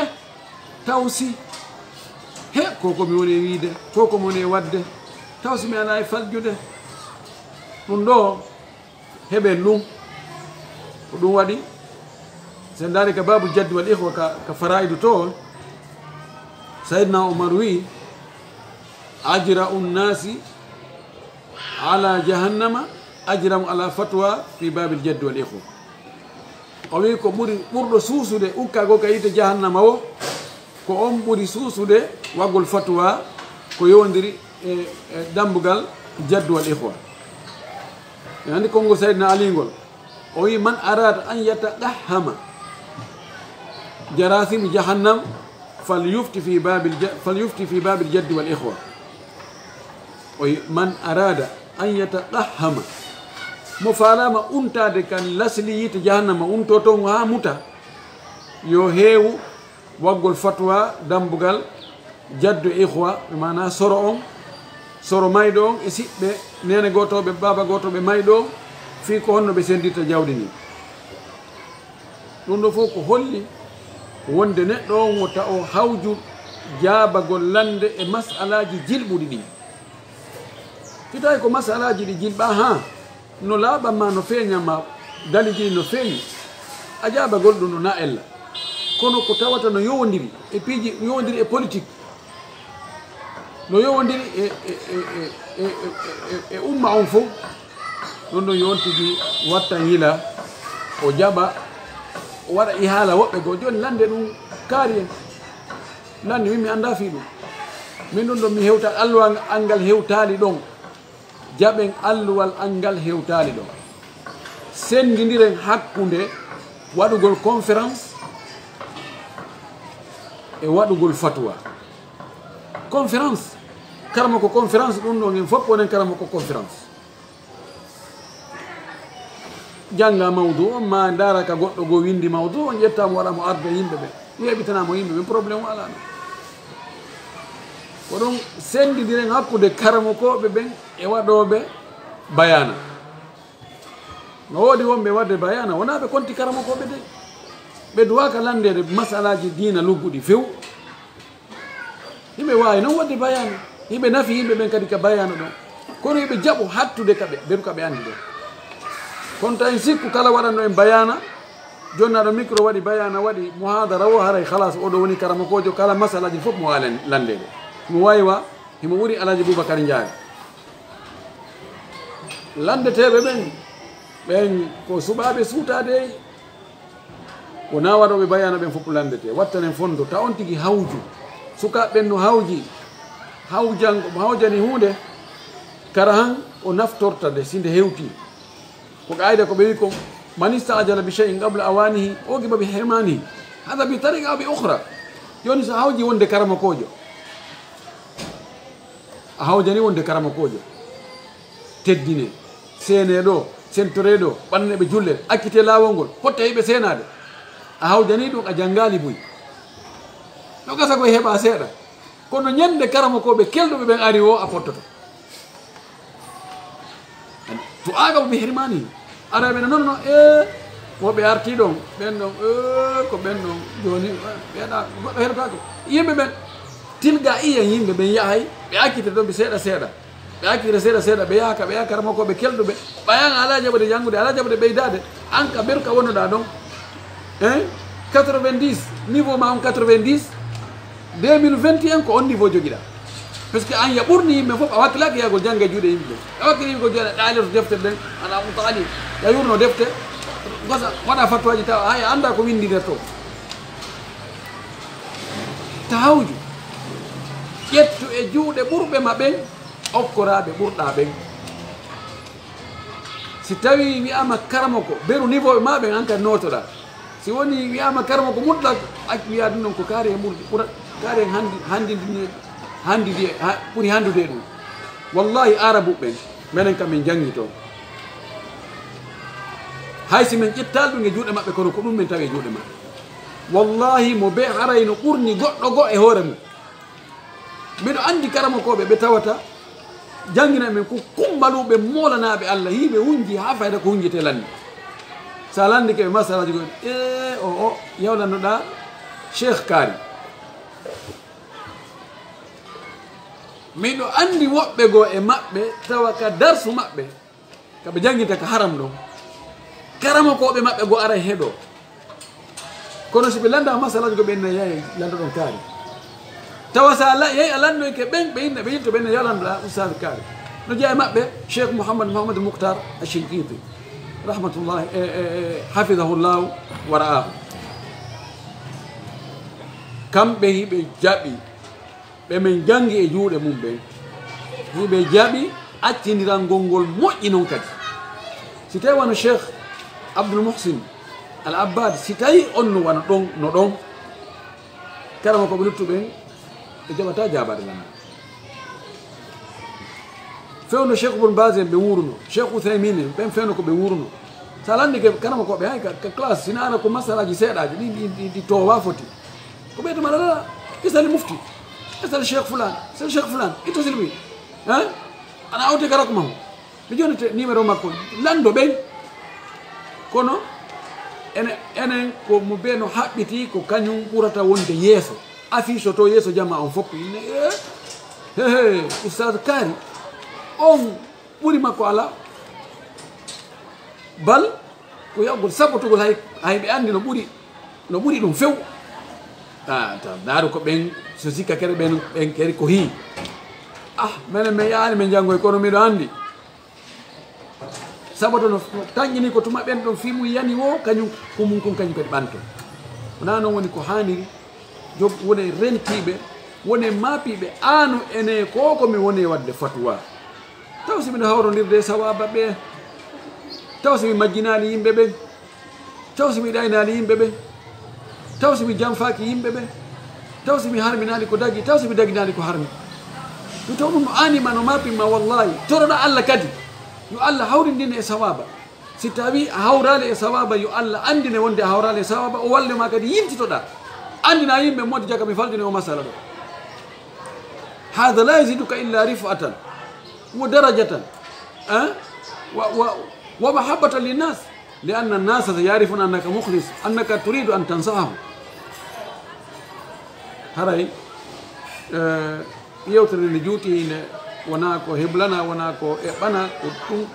tawsi. He, ko ko mi woni e wiide, ko ko mi woni e waɗde. Tawsi mi alaa e faljude. Ɗum ɗo, heɓen ɗum. Ko ɗum waɗi, so en ndaari ka babu jaddi wal ikhwa ka, ka faraidu to, Sayyidina Umar wi, ajra'u nnasi ala jahannama ajra'uhum ala fatwa fi babil jaddi wal ikhwa. O wi ko ɓuri, ɓurɗo suusude ukkagol ka yiite jahannama o, ko on ɓuri suusude waggol fatuwa ko yowondiri e, e dambugal jaddu wal ikhwa. En anndi konngol Sayyidina Ali ngol. O wi, man arada an yataqahhama jarathim jahannam, falyufti fi babil ja-, falyufti fi babil jaddi wal ikhwa. O wi, man arada an yataqahhama, mo faalaama untaade kan lasli yiite jahannama, unto ton haa muta, yo heewu waggol fatuwa dambugal jaddu e ikhwa, maana soro on, soro mayɗo on e siɓɓe, neene gootooɓe, baaba gootooɓe mayɗo on, fii ko honno ɓe senndirta jawdi ndin. Ɗum ɗo fof ko holli wonde neɗɗo on wota o hawju jaabagol lannde e mas'alaaji jilɓuɗi ɗin. Si tawii ko mas'alaaji ɗi jilɓaa, haa no laaɓan ma, no feeñan ma, daliiji ɗi no feeñi, a jaabagol ɗum no na ella. Kono ko tawata no yowondiri e piiji, yowondiri e politique, no yowondiri e, e, e umma on fof, ɗum ɗon yo on tigi wattan yila, o jaɓa, o waɗa ihaala woɓɓe goo. Jooni lannde ɗum kaari en. Lannde min mi anndaa fii ɗum. Min ɗum ɗon mi hewta alluwal an ngal hewtaali ɗon. Jaɓen alluwal an ngal hewtaali ɗon. Senndindiren hakkunde waɗugol conférence e waɗugol fatuwa. Conférence, karama ko conférence, ɗum ɗon en fof wonen karama ko conférence. jannga mawdu on, ma ndaara ka goɗɗo goo winndi mawdu on, ƴetta mo, waɗa mo arda yimɓe ɓen, weeɓitana mo yimɓe ɓen, problème o alaa ɗon. Ko ɗum senndidiren hakkunde karamokooɓe ɓen e waɗooɓe bayaana. No woodi wonɓe waɗde bayaana, wonaa ɓe konti karamokooɓe de. Ɓe duwaaka lanndeede masalaaji diina lugguɗi few. Hiɓe waawi noon waɗde bayaana. Hiɓe nafi yimɓe ɓen kadi ka bayaana ɗon. Kono hiɓe jaɓu hattude ka ɓe, beru ka ɓe anndi ɗon. Kono tawi sikku kala waɗanno en bayaana, jonnaaɗo micro waɗi bayaana, waɗi muhadara o, haray halas, oɗo woni karamokoojo, kala masalaaji fof mo waawi lan-, lanndeede. Mo waawi wa, himo ɓuri Alhaji Boubacar Ndiaye. Lanndeteeɓe ɓen, ɓen ko suɓaaɓe suutaade, wonaa waɗooɓe bayaana ɓen fof lanndeteeɓe. Wattanen fonndo, ta on tigi hawju. Sukaaɓe ɓen no hawji, hawjan-, mo hawjani huunde, kara han o naftorta nde, si nde hewtii. Ko qaayida ko ɓe wi kon, "Man ista'jala bi shay'in qabla awanihi, uqiba bi hirmanihi. Hada bi tariqa aw bi ukhra." Jooni so a hawji wonde karamokoojo, a hawjani wonde karamokoojo, teddine, seene ɗo, sentore ɗo, ɓanne ɓe julle, accite laawol ngol, hotte hiɓe seenaade. A hawjani ɗum, a janngaali buy. No gasa koye heɓa seeɗa. Kono ñande karamokooɓe kelɗuɓe ɓen ari o, a pottoto. To aqaba bi hirmani. Arayɓe no, non, non, e, woɓɓe arti ɗon, ɓen ɗon, e, ko ɓen ɗon, jooni, ɓeeɗa, goɗɗo heɗotaako. Yimɓe ɓen, tilga iya yimɓe ɓen yahay, ɓe accite ɗon ɓe seeɗa seeɗa. Ɓe accitira seeɗa seeɗa, ɓe yaha ka, ɓe yaha karamokooɓe kelɗuɓe. Ɓay an a alaa jaɓude janngude, a alaa jaɓude ɓeydaade. An ka ɓeru ka wonnoɗaa ɗon. Hein? Quatre-vingt-dix, niveau ma on quatre-vingt-dix, deux mille vingt et un ko on niveau jogiɗaa. Parce que an ya ɓurni yimɓe fof, a wakkilaaki yahgol jannga e juuɗe yimɓe. A wakkili ko jooni ɗaali to defte ɗen, ana on taali. Ya yurno defte, gosa, waɗa fatwaaji tawa, hay a anndaa ko winndi nder to. Ta hawju. Ƴettu e juuɗe ɓurɓe ma ɓen, okkoraa ɓe ɓurɗaa ɓen. Si tawii wi'aama karamoko, beru niveau ma ɓen, an kadi nootoɗaa. Si wonii wi'aama karamoko mutlak, accu wi'aa ɗum ɗon ko kaari e ɓurdi, ɓura, kaari en hanndi, hanndindini, hanndidi e, ha, ɓuri hanndude e ɗum. Wallahi, Aarabuɓe ɓen, menen kam min janngi toon. Hay si min ƴettaali ɗum e juuɗe maɓɓe, kono ko ɗum min tawi e juuɗe maɓɓe. Wallahi, mo bee haray no ɓurni goɗɗo goo e hoore mum. Miɗo anndi karamokooɓe ɓe tawata janngina men ko kumbaluuɓe moolanaaɓe Allah, hiɓe hunji haa fayda ko hunjete lanni. Sa lanndike ɓe masalaaji goo, e o, o, yawlannoɗaa Cheikh Kaari. Miɗo anndi woɓɓe goo e maɓɓe tawa ka darsu maɓɓe, ka ɓe jannginta ka haram ɗon. Karamokooɓe maɓɓe goo aray heɗoo. Kono si ɓe lannda masalaaji goo, ɓe inna yahay lanndoɗon Kaari. Tawa sa la-, yahi a lanndoyke ɓen, ɓe inna, ɓe yilto, ɓe inna yo lanndoɗaa Ustaaz Kaari. No jeyaa e maɓɓe Cheikh Mouhammad, Mouhammad Mukhtar Ashinqiti, rahmatullahi, e, e, e, hafidahullahu wa ra'ahu. Kamɓe hiɓe jaɓi ɓe min janngi e juuɗe mum ɓen, hiɓe jaɓi accindirangol ngol moƴƴi non kadi. Si tawii wano Cheikh Abdul Muhsin Al Abbad, si tawii on no wano ɗon, no ɗon, karamokooɓe luttuɓe ɓen, ɓe jaɓataa jaabaade lan. Fewndo Cheikh Ibn Baz en ɓe wuuruno, Cheikh Uthaymin en, ɓen fewndo ko ɓe wuuruno. Sa lanndike karamokooɓe, hay ka, ka classe, sina ara ko masalaaji seeɗaaji, ɗi, ɗi, ɗi, ɗi toowaa foti. Ko ɓeydo mbaɗa lala, isal mufti, isal Cheikh Fulaan, isal Cheikh Fulaan, itto silmi. Hein? Ana awte kara ko mahu. Mi jonnete numéro makko, lanndo ɓen. Kono ene-, enen ko mo bee no haɓɓiti, ko kañum ɓurata wonde yeeso. Affiche o to yeeso jamaa on fof, inne, eh, he, he, Ustaaz Kaari, on ɓuri makko alaa. Bal ko yahgol sabotugol hay, hay ɓe anndi no ɓuri, no ɓuri ɗum few. Ah, ta ndaaru ko ɓen, so sikka kere ɓen, ɓen keri ko hii. Ah, menen min yahaani min janngoy, kono miɗo anndi. Saboto no tanƴini ko tuma ɓen ɗon fii mum yani wo, kañum ko mum kon kañum kadi ɓanto. Wonaa noon woni ko haaniri. Joom wone rentiiɓe, wone maapiiɓe, aano ene ko ko mi woni waɗde fatuwa. Taw si miɗo hawrondirde e sawaaba ɓe, taw si mi majjinaali yimɓe ɓen, taw si mi ɗaynaali yimɓe ɓen, taw si mi janfaaki yimɓe ɓen, taw si mi harminaali ko dagi, taw si mi daginaali ko harmi. Mi taw ɗum no aanima, no maapinma, wallahi. Toroɗa Allah kadi, yo Allah hawrindin e sawaaba. Si tawi a hawraali e sawaaba, yo Allah anndine wonde a hawraali e sawaaba, o walle ma kadi yiltitoɗa. Anndina yimɓe, modi jaka mi faljini o masala ɗo. Hada la yaziduka illa rif'atan wa darajatan, eh? Wa, wa, wa mahabbatan linnas. Li anna nasa yarifuna annaka mukhlis, annaka turidu an tansahahu. Haray, eh, yewtere nde juuti nde wona ko heblana, wona ko eɓɓana, ko ɗum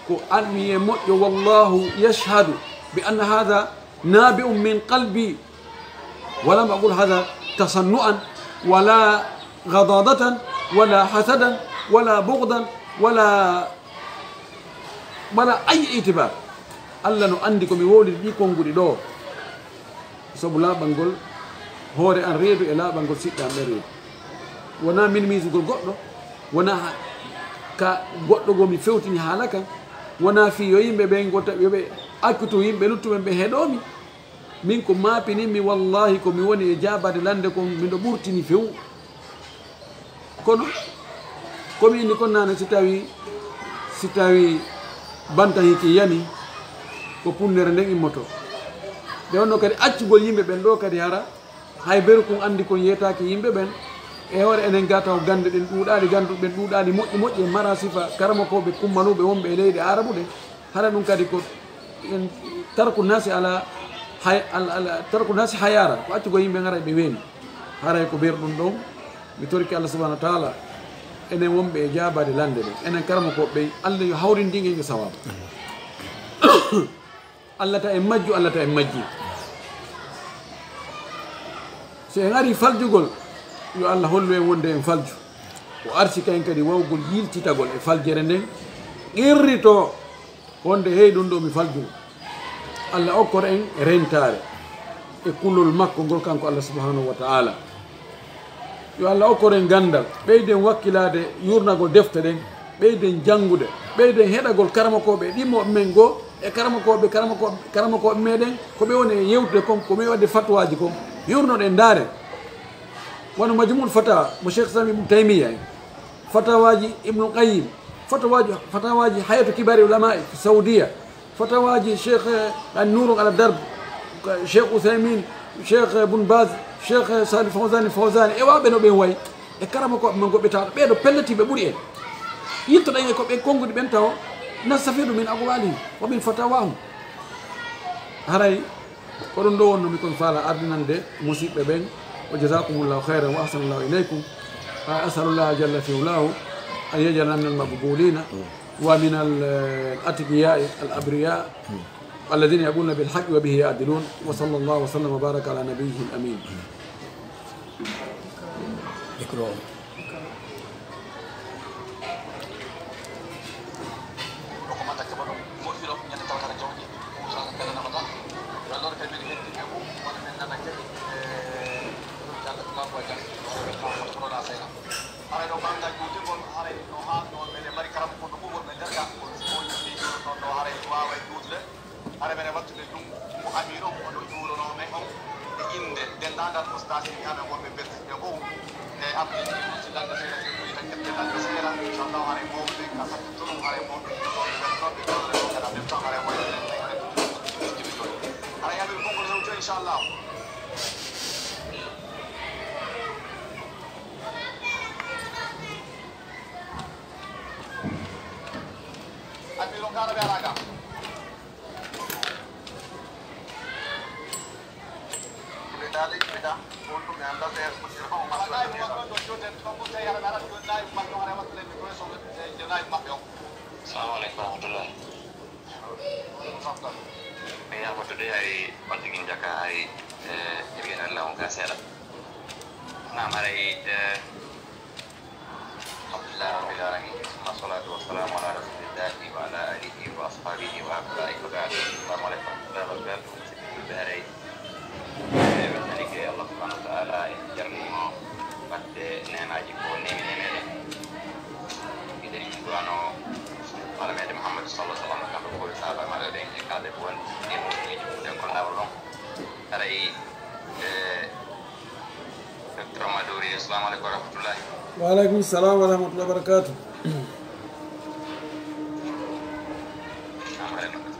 ko anniye moƴƴo. Wallahu yashhadu bi anna hadha nabi'un min qalbi. Wa lam aqul hadha tasannu'an, wala ghadadatan, wala hasadan, wala bughdan, wala, wala ay itibar. Allah no anndi ko mi wowliri ɗi konnguɗi ɗo. Sabu laaɓangol hoore an reedu e laaɓangol siɓɓe an ɓe reedu. Wona minimisugol goɗɗo, wona ha-, ka goɗɗo goo mi fewtini haala kan, wona fii yo yimɓe ɓen gota, yo ɓe accutu yimɓe luttuɓe ɓe heɗoo mi. Min ko maapininmi, wallahi, ko mi woni e jaabaade lannde kon, miɗo ɓurtini few. Kono, ko mi inni kon naane, si tawi, si tawi bantan hiki yani, ko punnere nden immoto. Nde wonno kadi accugol yimɓe ɓen ɗo kadi hara, hay beru kun anndi kon yeetaaki yimɓe ɓen. E hoore enen ga taw gannde ɗen ɗuuɗaali, gannduɓe ɓen ɗuuɗaali moƴƴi moƴƴi, e mara sifa karamakooɓe kummanuuɓe wonɓe e leyɗe Aarabu ɗe. Hara ɗum kadi ko en tarku nasi ala hay-, ala, ala, tarku nasi hayara, ko accugo yimɓe ngara ɓe weeni. Haray ko ɓeer ɗum ɗon, mi torki Allah subhanahu wa ta'ala, enen wonɓe e jaabaade lannde ɗen, enen karamokooɓe ɓen, Allah yo hawrindin en e sawaaba. Allah ta en majju, Allah ta en majji. So en ari faljugol, yo Allah hollu en wonde en falju. O arsika en kadi wawgol yiltitagol e faljere nden, qirrito. Wonde hey ɗum ɗo mi faljum. Allah okkor en rentaare e kulol makko ngol kanko Allah subhanahu wa ta'ala. Yo Allah okkor en ganndal, ɓeyden wakkilaade yurnagol defte ɗen, ɓeyden janngude, ɓeyden heɗagol karamokooɓe ɗimmo men goo e karamokooɓe, karamokooɓe, karamokooɓe meɗen, ko ɓe woni e yewtude kon, ko ɓe waɗde fatwaaji kon, yurnoɗen ndaare. Wano Majmu'ul Fatawa mo Cheikh Islam Ibn Taymiyya en, fatawaaji Ibnul Qayyim, fatawaaji, fatawaaji Hay'atu Kibari Ulama'i fi Saudiya, fatawaaji Cheikh, eh, An-Nuru ala Darb, Cheikh Uthaymin, Cheikh, eh, Bun Baz, Cheikh, eh, Salih Fawzani Fawzani, e waɓe no ɓen wayi, e karamokooɓe men goɓɓe tawa ɓeeɗo pelletiiɓe ɓuri en. Yiltoɗen e ko ɓen konnguɗi ɓen tawa nastafidu min aqwalihim wa min fatawahum. Haray ko ɗum ɗo wonno mi kon faala ardinande musiɓɓe ɓen. Wa jazakumullahu khairan wa ahsanallahu ilaykum. Wa as'alullaha jalla fi ulahu an yaj'alana min al-maqbulina wa min al-atqiya al-abriya alladhina yaquluna bil haqqi wa bihi ya'dilun. Wa sallallahu wa sallam wa baraka ala nabiyyihil amin. Micro. Ɗo ko manta keɓa ɗum moƴƴiro ñande talkara jawdi, ɗum saka kala nafata. Yo Allah waɗu kadi men hettinde ɗum, wona men nana kadi, e, ɗum jannga tuma ko jannga, wona men kam, wona ɗo la seyna. Haray ɗo banngal juutirgol, haray no haa no meɗen mari karam ko ɗum wonɓe nder ga, ko ɗum woni ɗo, ɗo, haray waaway juutude. Hare men e wattude ɗum ko Amir on, oɗo juuronoo men on, e innde denndaangal ustaasiiɓe amen wonɓe beltiiɓe fof. E Abdou Sila Seera, si ɓuri tan ƴettee Lannda Seera, inchallah, hare mawɓe ɓen ka sattu tun, hare mawɓe ɓen ɗo ɓe weltoo, ɓe ɗo ɓe kala ɓe tan, hare mawɓe ɓen ɓe kala ɓe ɗo ɓe ɗo ɓe ɗo. Hare Amir konngol hewti o, inchallah. Amir on kaara ɓe alaa ga. Salamu aleykum wa rahmatullah. Mi yaafottude hay on tigi jaka hay, eh, hirgena law ka seeɗa. Naam, haray, eh, Alhamdulillahi rabbil alamin, summa salatu wa salamu ala rasulillahi wa ala alihi wa ashabihi wa atba'ihi wa ba'd. Assalamu alaikum wa rahmatullahi wa barakatuh. Musidɓe julɓe, haray, e weltanike Allah subhanahu wa ta'ala, en jarnimo batte neemaji ko neemi e meɗen. Eɗen du'ano Faalaa meɗen Muhammad sallallahu alaihi wa sallam, kamɓe fof e sahaaba maɓɓe ɓen e kala ɓe woni e mawɗo e jokkude kon laawol on. Haray, e, Docteur Amadou Ry, assalamu aleykum wa rahmatullahi. Wa aleykum salam wa rahmatullahi wa barakatuh. Naam, haray ɗum,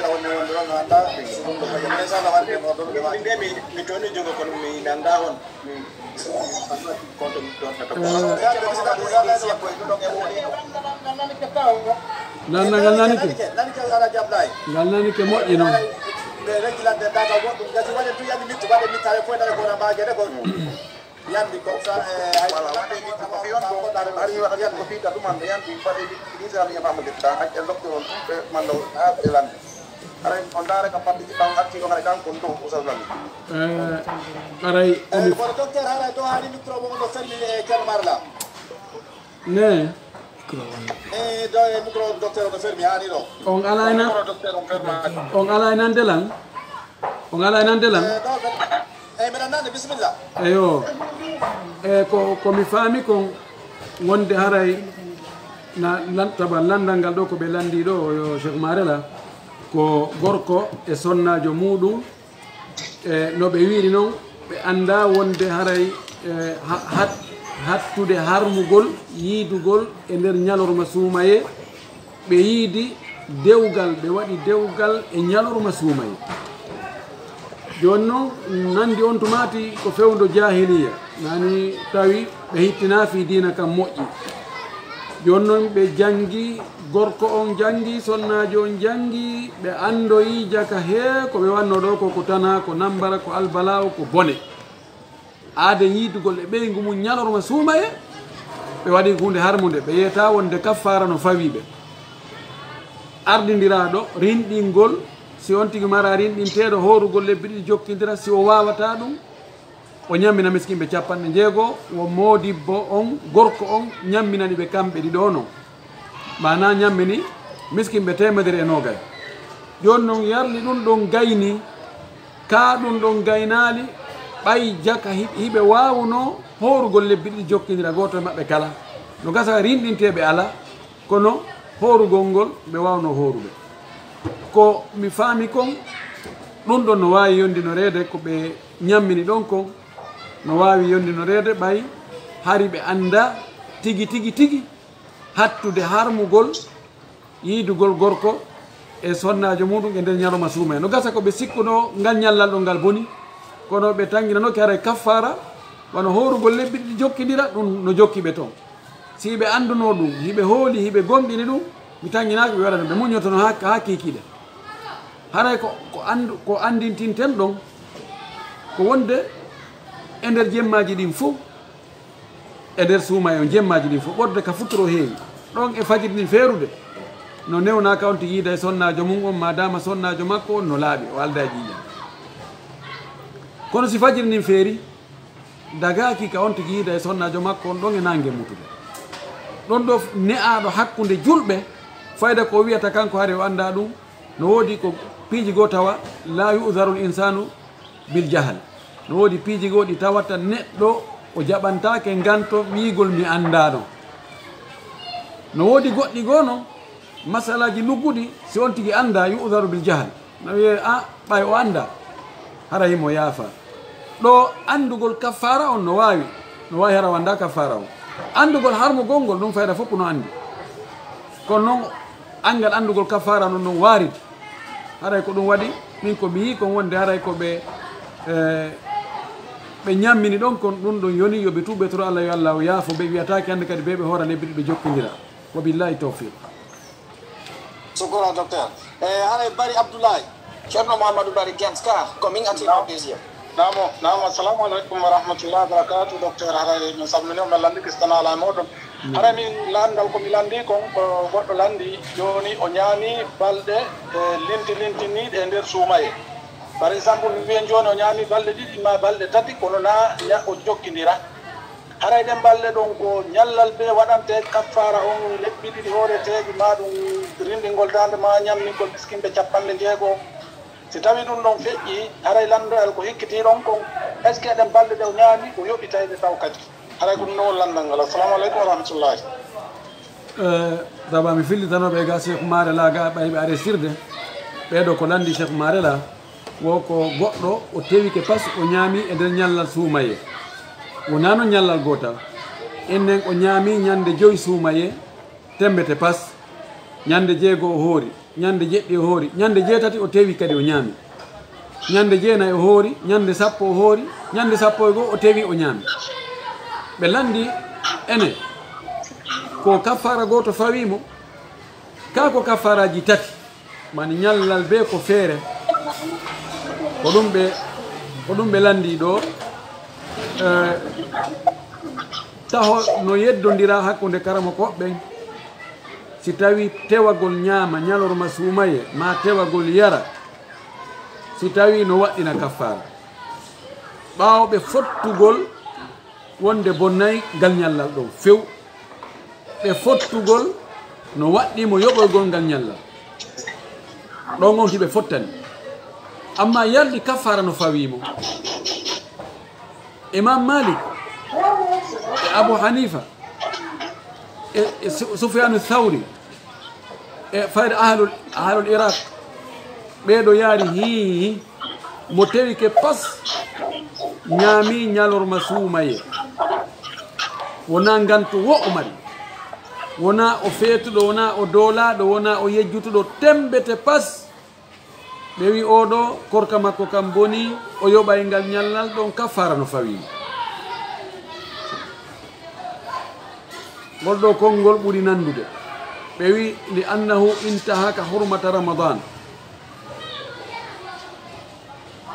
Sira wonde wonde ɗon no annda. Ɗum ɗo fayi. Mais ça va wonde mo ɗon ɓe waɗi. Min de mi, mi tooni junngo kono mi, mi annda on. Ngal nani ke? Ngal nani ke moƴƴi noon. Yandi ko sa e hay wala wade ni ko fi on ko dari wala yandi ko fi da dum am yandi wade ni ni sa mi ma mo getta ak el docteur on be man lo ha be landi. Aray on dara ka parti ci bang ak ci ko ngare kan ko ndo ko sa landi. Aray. Ko docteur haray to hani micro mo do fermi e ker marla. Ne. E do e micro docteur on fermi hani do. On alay nan. On alay nan de lan. On alay nan de lan. E mbiɗa nande bisimilla. Eyo. E ko ko mi faami kon wonde haray na lan taba landal ngal ɗo ko ɓe landi ɗo yo Cheikh Marela ko gorko e sonnaajo muɗum. E no ɓe wiiri noon ɓe annda wonde haray e hattude harmugol yiidugol e nder ñalorma suumaye. Ɓe yiidi dewgal ɓe waɗi dewgal e ñalorma suumaye. Jooni noon, nanndi on tumaati ko fewndo jaahiliya, nani tawi ɓe hittinaa fii diina kan moƴƴi. Jooni noon ɓe janngi, gorko on janngi, sonnaajo on janngi, ɓe anndoyi jaka hee ko ɓe wannoo ɗoo ko, ko tanaa, ko nammbara, ko albalaawo, ko bone. Aade yiidugol e ɓeyngu mum ñalorma suumaye, ɓe waɗi huunde harmunde, ɓe yeetaa wonde kaffaara no fawii ɓe. Ardindiraaɗo rinɗingol, si on tigi maraa rinɗinteeɗo hoorugol lebbi ɗiɗi jokkindira, si o waawataa ɗum, o ñammina miskinɓe capanɗe njeego, wo moodibbo on, gorko on, ñamminani ɓe kamɓe ɗiɗo non. Maanaa ñammini miskinɓe teemedere e noogay. Jooni non yarli ɗum ɗon gayni, kaa ɗum ɗon gaynaali, ɓay jaka hi-, hiɓe waawunoo hoorugol lebbi ɗiɗi jokkindira gooto e maɓɓe kala. No gasa rinɗinteeɓe alaa, kono hoorugol ngol ɓe waawnoo hoorude. Ko mi faami kon, ɗum ɗon no waawi yondinoreede ko ɓe ñammini ɗon kon, no waawi yondinoreede ɓay hari ɓe anndaa tigi, tigi, tigi hattude harmugol yiidugol gorko e sonnaajo muɗum e nder ñalorma suumaye. No gasa ko ɓe sikkunoo ngal ñallal ɗon ngal boni, kono ɓe tanginanooki haray kaffaara, wano hoorugol lebbi ɗiɗi jokkindira, ɗum no jokki ɓe ton. Si ɓe anndunoo ɗum, hiɓe hooli, hiɓe gomɗini ɗum, mi tanginaaki ɓe waɗa ɗum, ɓe muññotono haa, haa kiikiiɗe. Haray ko, ko anndu-, ko anndintinten ɗon, ko wonde e nder jemmaaji ɗin fof, e nder suumaye on jemmaaji ɗin fof, ɓurde ka futtoro heewi. Ɗon e fajiri ndin feerude, no newnaaka on tigi yiida e sonnaajo mum on, maadaama sonnaajo makko on no laaɓi, o aldaa e ƴiiƴam. Kono si fajiri ndin feeri, dagaaki ka on tigi yiida e sonnaajo makko on ɗon e naange mutude. Ɗon ɗo ne'aaɗo hakkunde julɓe, fayda ko o wi'ata kanko hari o anndaa ɗum, no woodi ko piiji goo tawa, "laa yu'zaru l-insaanu bil jahal." No woodi piiji goo ɗi tawata neɗɗo o jaɓantaake nganto wi'ugol mi anndaano. No woodi goɗɗi goo non, masalaaji lugguɗi, si on tigi anndaa, yu'zaru bil jahal. No wi'ee, "A, ɓay o anndaa, hara himo yaafa." Ɗo anndugol kaffaara on no waawi, no waawi hara o anndaa kaffaara on. Anndugol harmugol ngol, ɗum fayda fof no anndi. Kono non, anngal anndugol kaffaara non, non waarit. Haray ko ɗum waɗi, min ko mi yii kon wonde haray ko ɓe, eh, ɓe ñammini ɗon kon, ɗum ɗon yoni yo ɓe tuub ɓe toro Allah, yo Allah o yaafo ɓe, wi'ataake hannde kadi ɓe ɓe hoora lebbi ɗiɗi ɓe jokkondira. Wa billahi tawfiq. Sukura, docteur. Eh, haray Bari Abdoulaye, Ceerno Mouhamadou Bari Gens ka, ko min ati Naam. Deuxième. Naam, naam, assalamu aleykum wa rahmatullahi wa barakatuh, docteur. Haray min salmini, min lanndi kistan haala e moɗon. Haray min lanndal ko mi lanndi kon, ko goɗɗo lanndi, jooni o ñaami balɗe, eh, linti lintiniiɗe e nder suumaye. Par exemple, mi wiyen jooni o ñaami balɗe ɗiɗi maa balɗe tati, kono na ña-, o jokkindira. Haray ɗen balɗe ɗon ko ñallal bee waɗante kaffaara on lebbi ɗiɗi hooreteeɗi, maa ɗum rinɗingol daande, maa ñammingol miskinɓe capanɗe njeego. Si tawii ɗum ɗon feƴƴii, haray lanndoyal ko hikkitii ɗon kon, est-ce que ɗen balɗe ɗe o ñaami, o yoɓitay ɗe taw kadi? Haray ko ɗum ɗon woni lanndal ngal. Assalamu aleykum wa rahmatullahi. Eh, daba mi fillitanooɓe ga Cheikh Marela ga ɓay ɓe aresirde. Ɓeeɗo ko lanndi Cheikh Marela, wo ko goɗɗo o tewike pas o ñaami e nder ñallal suumaye. Wonaa noon ñallal gootal. Ennen o ñaami ñande joy suumaye, tembete pas. Ñande jeego o hoori, ñande jeɗɗi o hoori, ñande jeetati o tewi kadi o ñaami. Ñande jeenay o hoori, ñande sappo o hoori, ñande sappo e goo o tewi o ñaami. Ɓe lanndi ene ko kaffaara gooto fawii mo, kaa ko kaffaaraaji tati, mani ñallal bee ko feere. Ko ɗum ɓe, ko ɗum ɓe lanndi ɗo, eh, taho no yeddondira hakkunde karamokooɓe ɓen. Si tawii tewagol ñaama ñalorma suumaye, maa tewagol yara, si tawii no waɗɗina kaffaara. Ɓaawo ɓe fottugol wonde bonnay ngal ñallal ɗon few, ɓe fottugol no waɗɗii mo yoɓoygol ngal ñallal. Ɗon on hiɓe fottani. Ammaa yardi kaffaara no fawii mo. Imam Malik e Abu Hanifa e, e Su-, Sufyanu Thawri e fayde ahlul, ahlul Iraq, ɓeeɗo yaari hii mo tewike pas, ñaami ñalorma suumaye. Wonaa nganto wo o mari. Wonaa o feetuɗo, wonaa o doolaaɗo, wonaa o yejjutuɗo, tembete pas. Ɓe wi oɗo korka makko kam boni, o yoɓay ngal ñallal ɗon, kaffara no fawii. Ngol ɗo konngol ɓuri nanndude. Ɓe wi, "Li annahu intahaka hurmata Ramadan."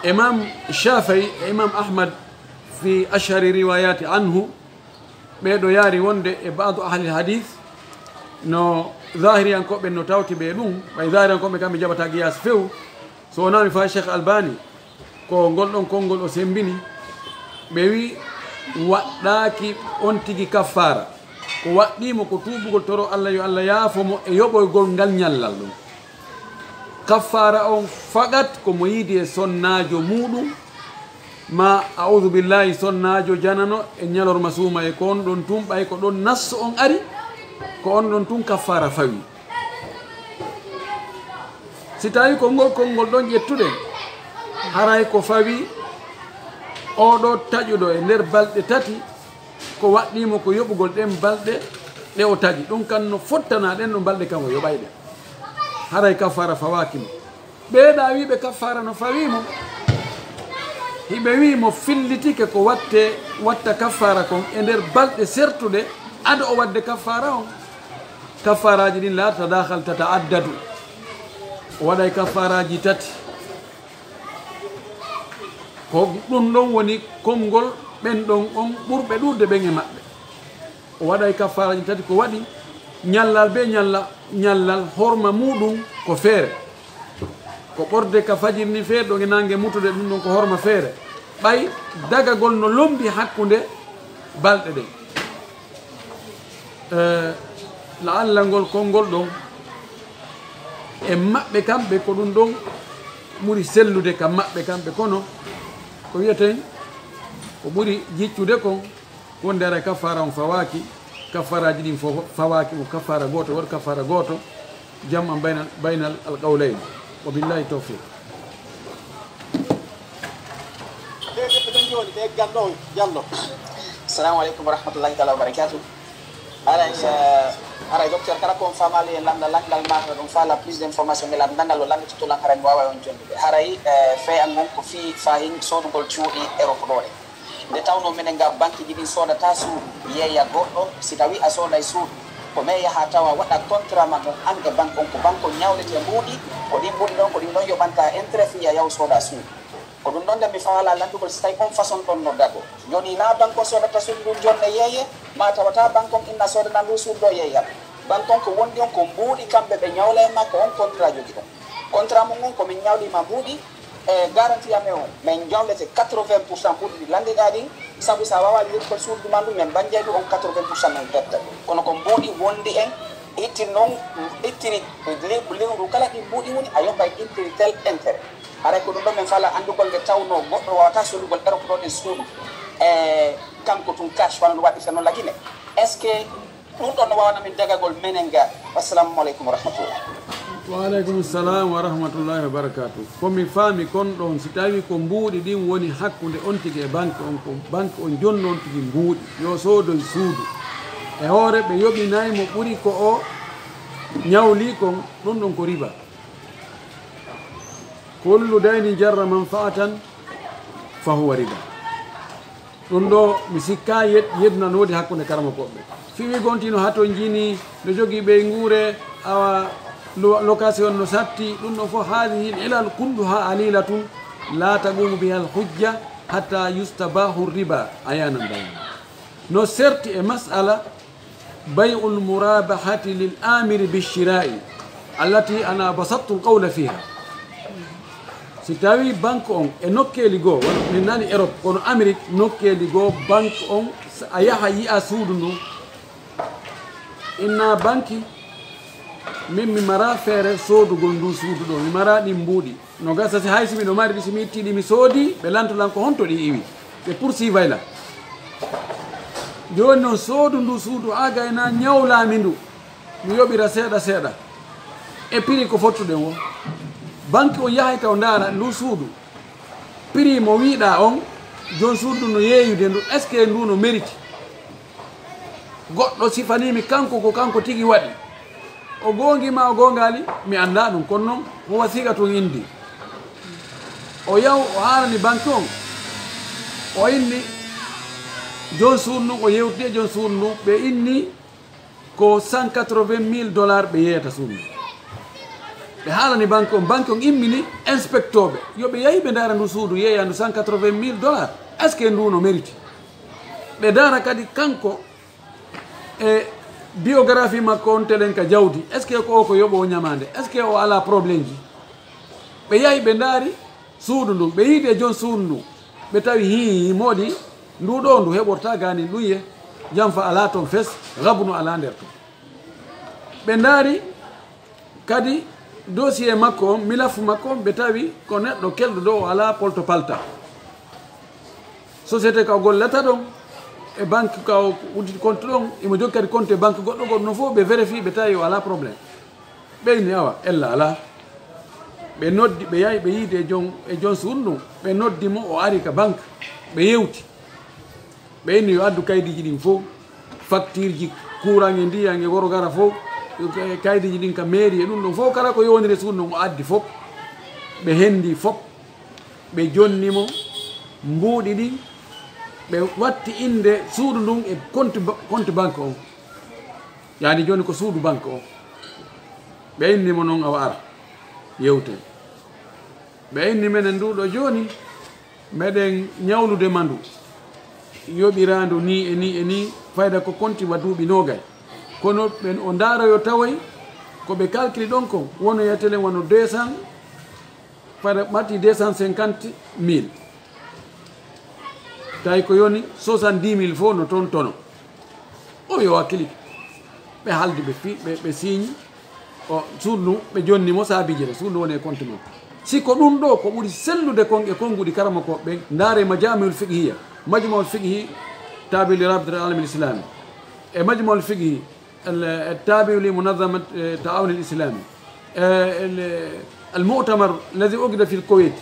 Imam Shafii e Imam Ahmad fi ashhari riwayati anhu, ɓeeɗo yaari wonde e baadu ahli hadith, no zahiriyankooɓe no tawti ɓe ɗum, ɓay zahiriyankooɓe kam ɓe jaɓata qiyaas few. So wonaa mi faa Cheikh Albani, ko ngol ɗon konngol o semmbini, ɓe wi waɗɗaaki on tigi kaffaara. Ko waɗɗii mo ko tuubugol toro Allah, yo Allah yaafo mo, e yoɓoygol ngal ñallal ɗum. Kaffaara on fakat ko mo yiidi e sonnaajo muuɗum, ma a'udhu billahi, sonnaajo janano e ñalorma suuma e ko on ɗon tun, ɓay ko ɗon nassu on ari, ko on ɗon tun kaffaara fawi. Si tawi ko ngol konngol ɗon ƴettuɗen, haray ko fawi oɗo taƴuɗo e nder balɗe tati, ko waɗɗii mo ko yoɓugol ɗen balɗe ɗe o taƴi. Ɗum kan no fottana ɗen ɗo balɗe kan o yoɓay ɗen. Haray kaffaara fawaaki mo. Ɓeeɗa wiiɓe kaffaara no fawii mo. Hiɓe wii mo fillitike ko watte, watta kaffaara kon e nder balɗe sertuɗe ado o waɗde kaffaara on. Kaffaaraaji ɗin la tadakhal, tata'addadu. O waɗay kaffaaraaji tati. Ko ɗum ɗon woni konngol ɓen ɗon on ɓurɓe ɗuuɗde ɓen e maɓɓe. O waɗay kaffaaraaji tati, ko waɗi ñallal bee ñalla-, ñallal horma muuɗum ko feere. Ko ɓorde ka fajiri ni feere ɗon e naange mutude, ɗum ɗon ko horma feere. Ɓay dagagol no lombi hakkunde balɗe ɗen. Eh, la'alla ngol konngol ɗon, e maɓɓe kamɓe ko ɗum ɗon ɓuri sellude ka maɓɓe kamɓe, kono ko wi'eten ko ɓuri jiccude kon, wonde ara kaffaara on fawaaki, kaffaaraaji ɗin fof fawaaki, ko kaffaara gooto, waɗu kaffaara gooto, jam'an baynal, baynal al-qawlayn. Wa billahi tawfiq. Assalamu alaikum wa rahmatullahi ta'ala wa barakatuh. Haray, eh, haray, docteur, kala ko on faamaali e lamndal lan ngal, maa ɗum faala plus d'information, ngal lamndal o lamnditotoo lan, haray mi waaway on jonndude. Haray, eh, fee an ngon ko fii faahin soodugol cuuɗi Europe ɗoo ɗe. Nde tawnoo menen nga bankeeji ɗin soodataa suudu yeeya goɗɗo, si tawii a sooday suudu, ko mee yahaa tawa waɗa contrat ma ngon an e banque on, ko banque on ñawletee mbuuɗi, ko ɗin mbuuɗi ɗon, ko ɗin ɗon yoɓanta intérêt fii a yahu sooda suudu. Ko ɗum ɗon nde mi faalaa lanndugol si tawii on façon ɗon no dagoo. Jooni naa banque on soodata suudu ndun jonne yeeye, maa tawata banque on inna soodana ndu suudu ɗo yeeya. Banque on ko wondi on ko mbuuɗi kamɓe ɓe ñawla e makko on contrat jogi ɗon. Contrat mum on ko min ñawlii ma mbuuɗi, e garantie amen on, min ñawlete quatre-vingts pour cent mbuuɗi ɗi lanndiɗaa ɗin, sabu si a waawaa yirkol suudu ma ndu, min bannjay ɗum on quatre-vingts pour cent min ɓetta ɗum. Kono ko mbuuɗi wondi en, itti non, ittiri li-, liwru kala ɗi mbuuɗi woni, a yoɓay ittiri tel intérêt. Haray ko ɗum ɗon min faalaa anndugol nde tawnoo goɗɗo waawataa soodugol Europe ɗoo ɗen suudu, e kanko tun cash, wano no waɗirta non la Guinée. Est-ce que ɗum ɗon no waawana min dagagol menen ga? Wassalamu aleykum wa rahmatullah. Wa aleykum salam wa rahmatullahi wa barakatuh. Ko mi faami kon ɗon, si tawii ko mbuuɗi ɗin woni hakkunde on tigi e banque on, ko banque on jonno on tigi mbuuɗi, yo soodoy suudu. E hoore ɓe yoɓinay mo ɓuri ko o ñawli kon, ɗum ɗon ko riba. Kullu daynin jarra manfaatan fa huwa riba. Ɗum ɗo mi sikka yed-, yeddunano woodi hakkunde karamokooɓe. Fii wi gontino hato jini, no jogii ɓeynguure, awa lo-, location no satti, ɗum ɗon fof haadihi l ilal kulluha alilatun la taqumu biha al hujja hatta yustabahu riba ayanan bayna. No serti e mas'ala بيع المرابحة للآمر بالشراء التي أنا بسطت القول فيها. Si tawii banque on e nokkeeli goo, wano min nani Europe, kono Amérique nokkeeli goo, banque on, s-, a yaha yi'a suudu ndun. Inna banque, min mi mara feere soodugol ndu suudu ɗo, mi mara ɗin mbuuɗi. No gasa si hay si miɗo mari ɗi, si mi itti ɗi mi soodi, ɓe lanto lan ko honto ɗi iwi. Ɓe poursuivay lan. Jooni non soodu ndu suudu agayna ñawlaami ndu. Mi yoɓira seeɗa seeɗa. E prix ko fottuɗen o. Banque on yahay taw ndaara ndu suudu. Prix mo wiiɗaa on, jon suudu no yeeyude ndu, est-ce que ndu no mérite? Goɗɗo sifanii mi kanko ko kanko tigi waɗi. O goongi ma o goongaali, mi anndaa ɗum. Kono noon, ko wasiiqa tun indi. O yaw, o haalani banque on. O inni jon suudu ndun, o yewti e jon suudu ndun, ɓe inni ko cent quatre-vingt mille dollars ɓe yeeyata suudu ndun. Ɓe haalani banque on, banque on immini inspectooɓe, yo ɓe yahi ɓe ndaara ndu suudu yeeyandu cent quatre-vingt mille dollars. Est-ce que ndu no mérite? Ɓe ndaara kadi kanko e biographie makko on telen ka jawdi. Est-ce que ko o ko yoɓoowo ñamaande? Est-ce que o alaa problème ji? Ɓe yahi ɓe ndaari suudu ndun, ɓe yiidi e jon suudu ndun, ɓe tawi hii moodi ndu ɗoo ndu heɓortaa gaanin ɗun ye, janfa alaa ton fes, gabnu alaa nder ton. Ɓe ndaari kadi dossier makko on, milafu makko on, ɓe tawi ko neɗɗo kelɗo ɗoo, o alaa polto palta. Société ka o gollata ɗon, e banque ka o udditi compte ɗon, imo jogii kadi compte e banque goɗɗo goɗɗo, non fof ɓe vérifier, ɓe tawi o alaa problème. Ɓe inni awa, ella alaa. Ɓe noddi, ɓe yahi, ɓe yiidi e jon, e jon suudu ndun, ɓe noddi mo, o ari ka banque, ɓe yewti. Ɓe inni yo addu kaydiiji ɗin fof, facture ji courant e ndiyan e gorgara fof, kaydiiji ɗin ka mairie e ɗun ɗon fof, kala ko yowondiri e suudu ndun, o addi fof. Ɓe hendi fof, ɓe jonni mo mbuuɗi ɗin, ɓe watti innde suudu ndun e compte ba-, compte banque on. Yaani jooni ko suudu banque on. Ɓe inni mo non, awa ara, yewten. Ɓe inni menen ndu ɗoo jooni, meɗen ñawlude ma ndu, yoɓiraandu nii e nii e nii, fayda ko compte wa duuɓi noogay. Kono ɓen o ndaara yo tawoy, ko ɓe calcule ɗon kon, wonoyatelen wano deux cents, fayda matti deux cent cinquante mille. Tawi ko yoni soixante-dix mille fof no toon tono. O yo wakkilike. Ɓe haaldi, ɓe fi-, ɓe, ɓe siiñi. O suudu ndun, ɓe jonni mo saabiiji ɗin. Suudu ndun woni e compte makko. Si ko ɗun ɗoo, ko ɓuri sellude kon e konnguɗi karamokooɓe ɓen, ndaare Majami'ul Fiqhiyya. Majma'ul Fiqhi tabi'u li Rabitatil Alamil Islami. E Majma'ul Fiqhi, ال-، التابع لمنظمة، آه، التعاون الإسلامي. آه، ال-، المؤتمر الذي عقد في الكويت،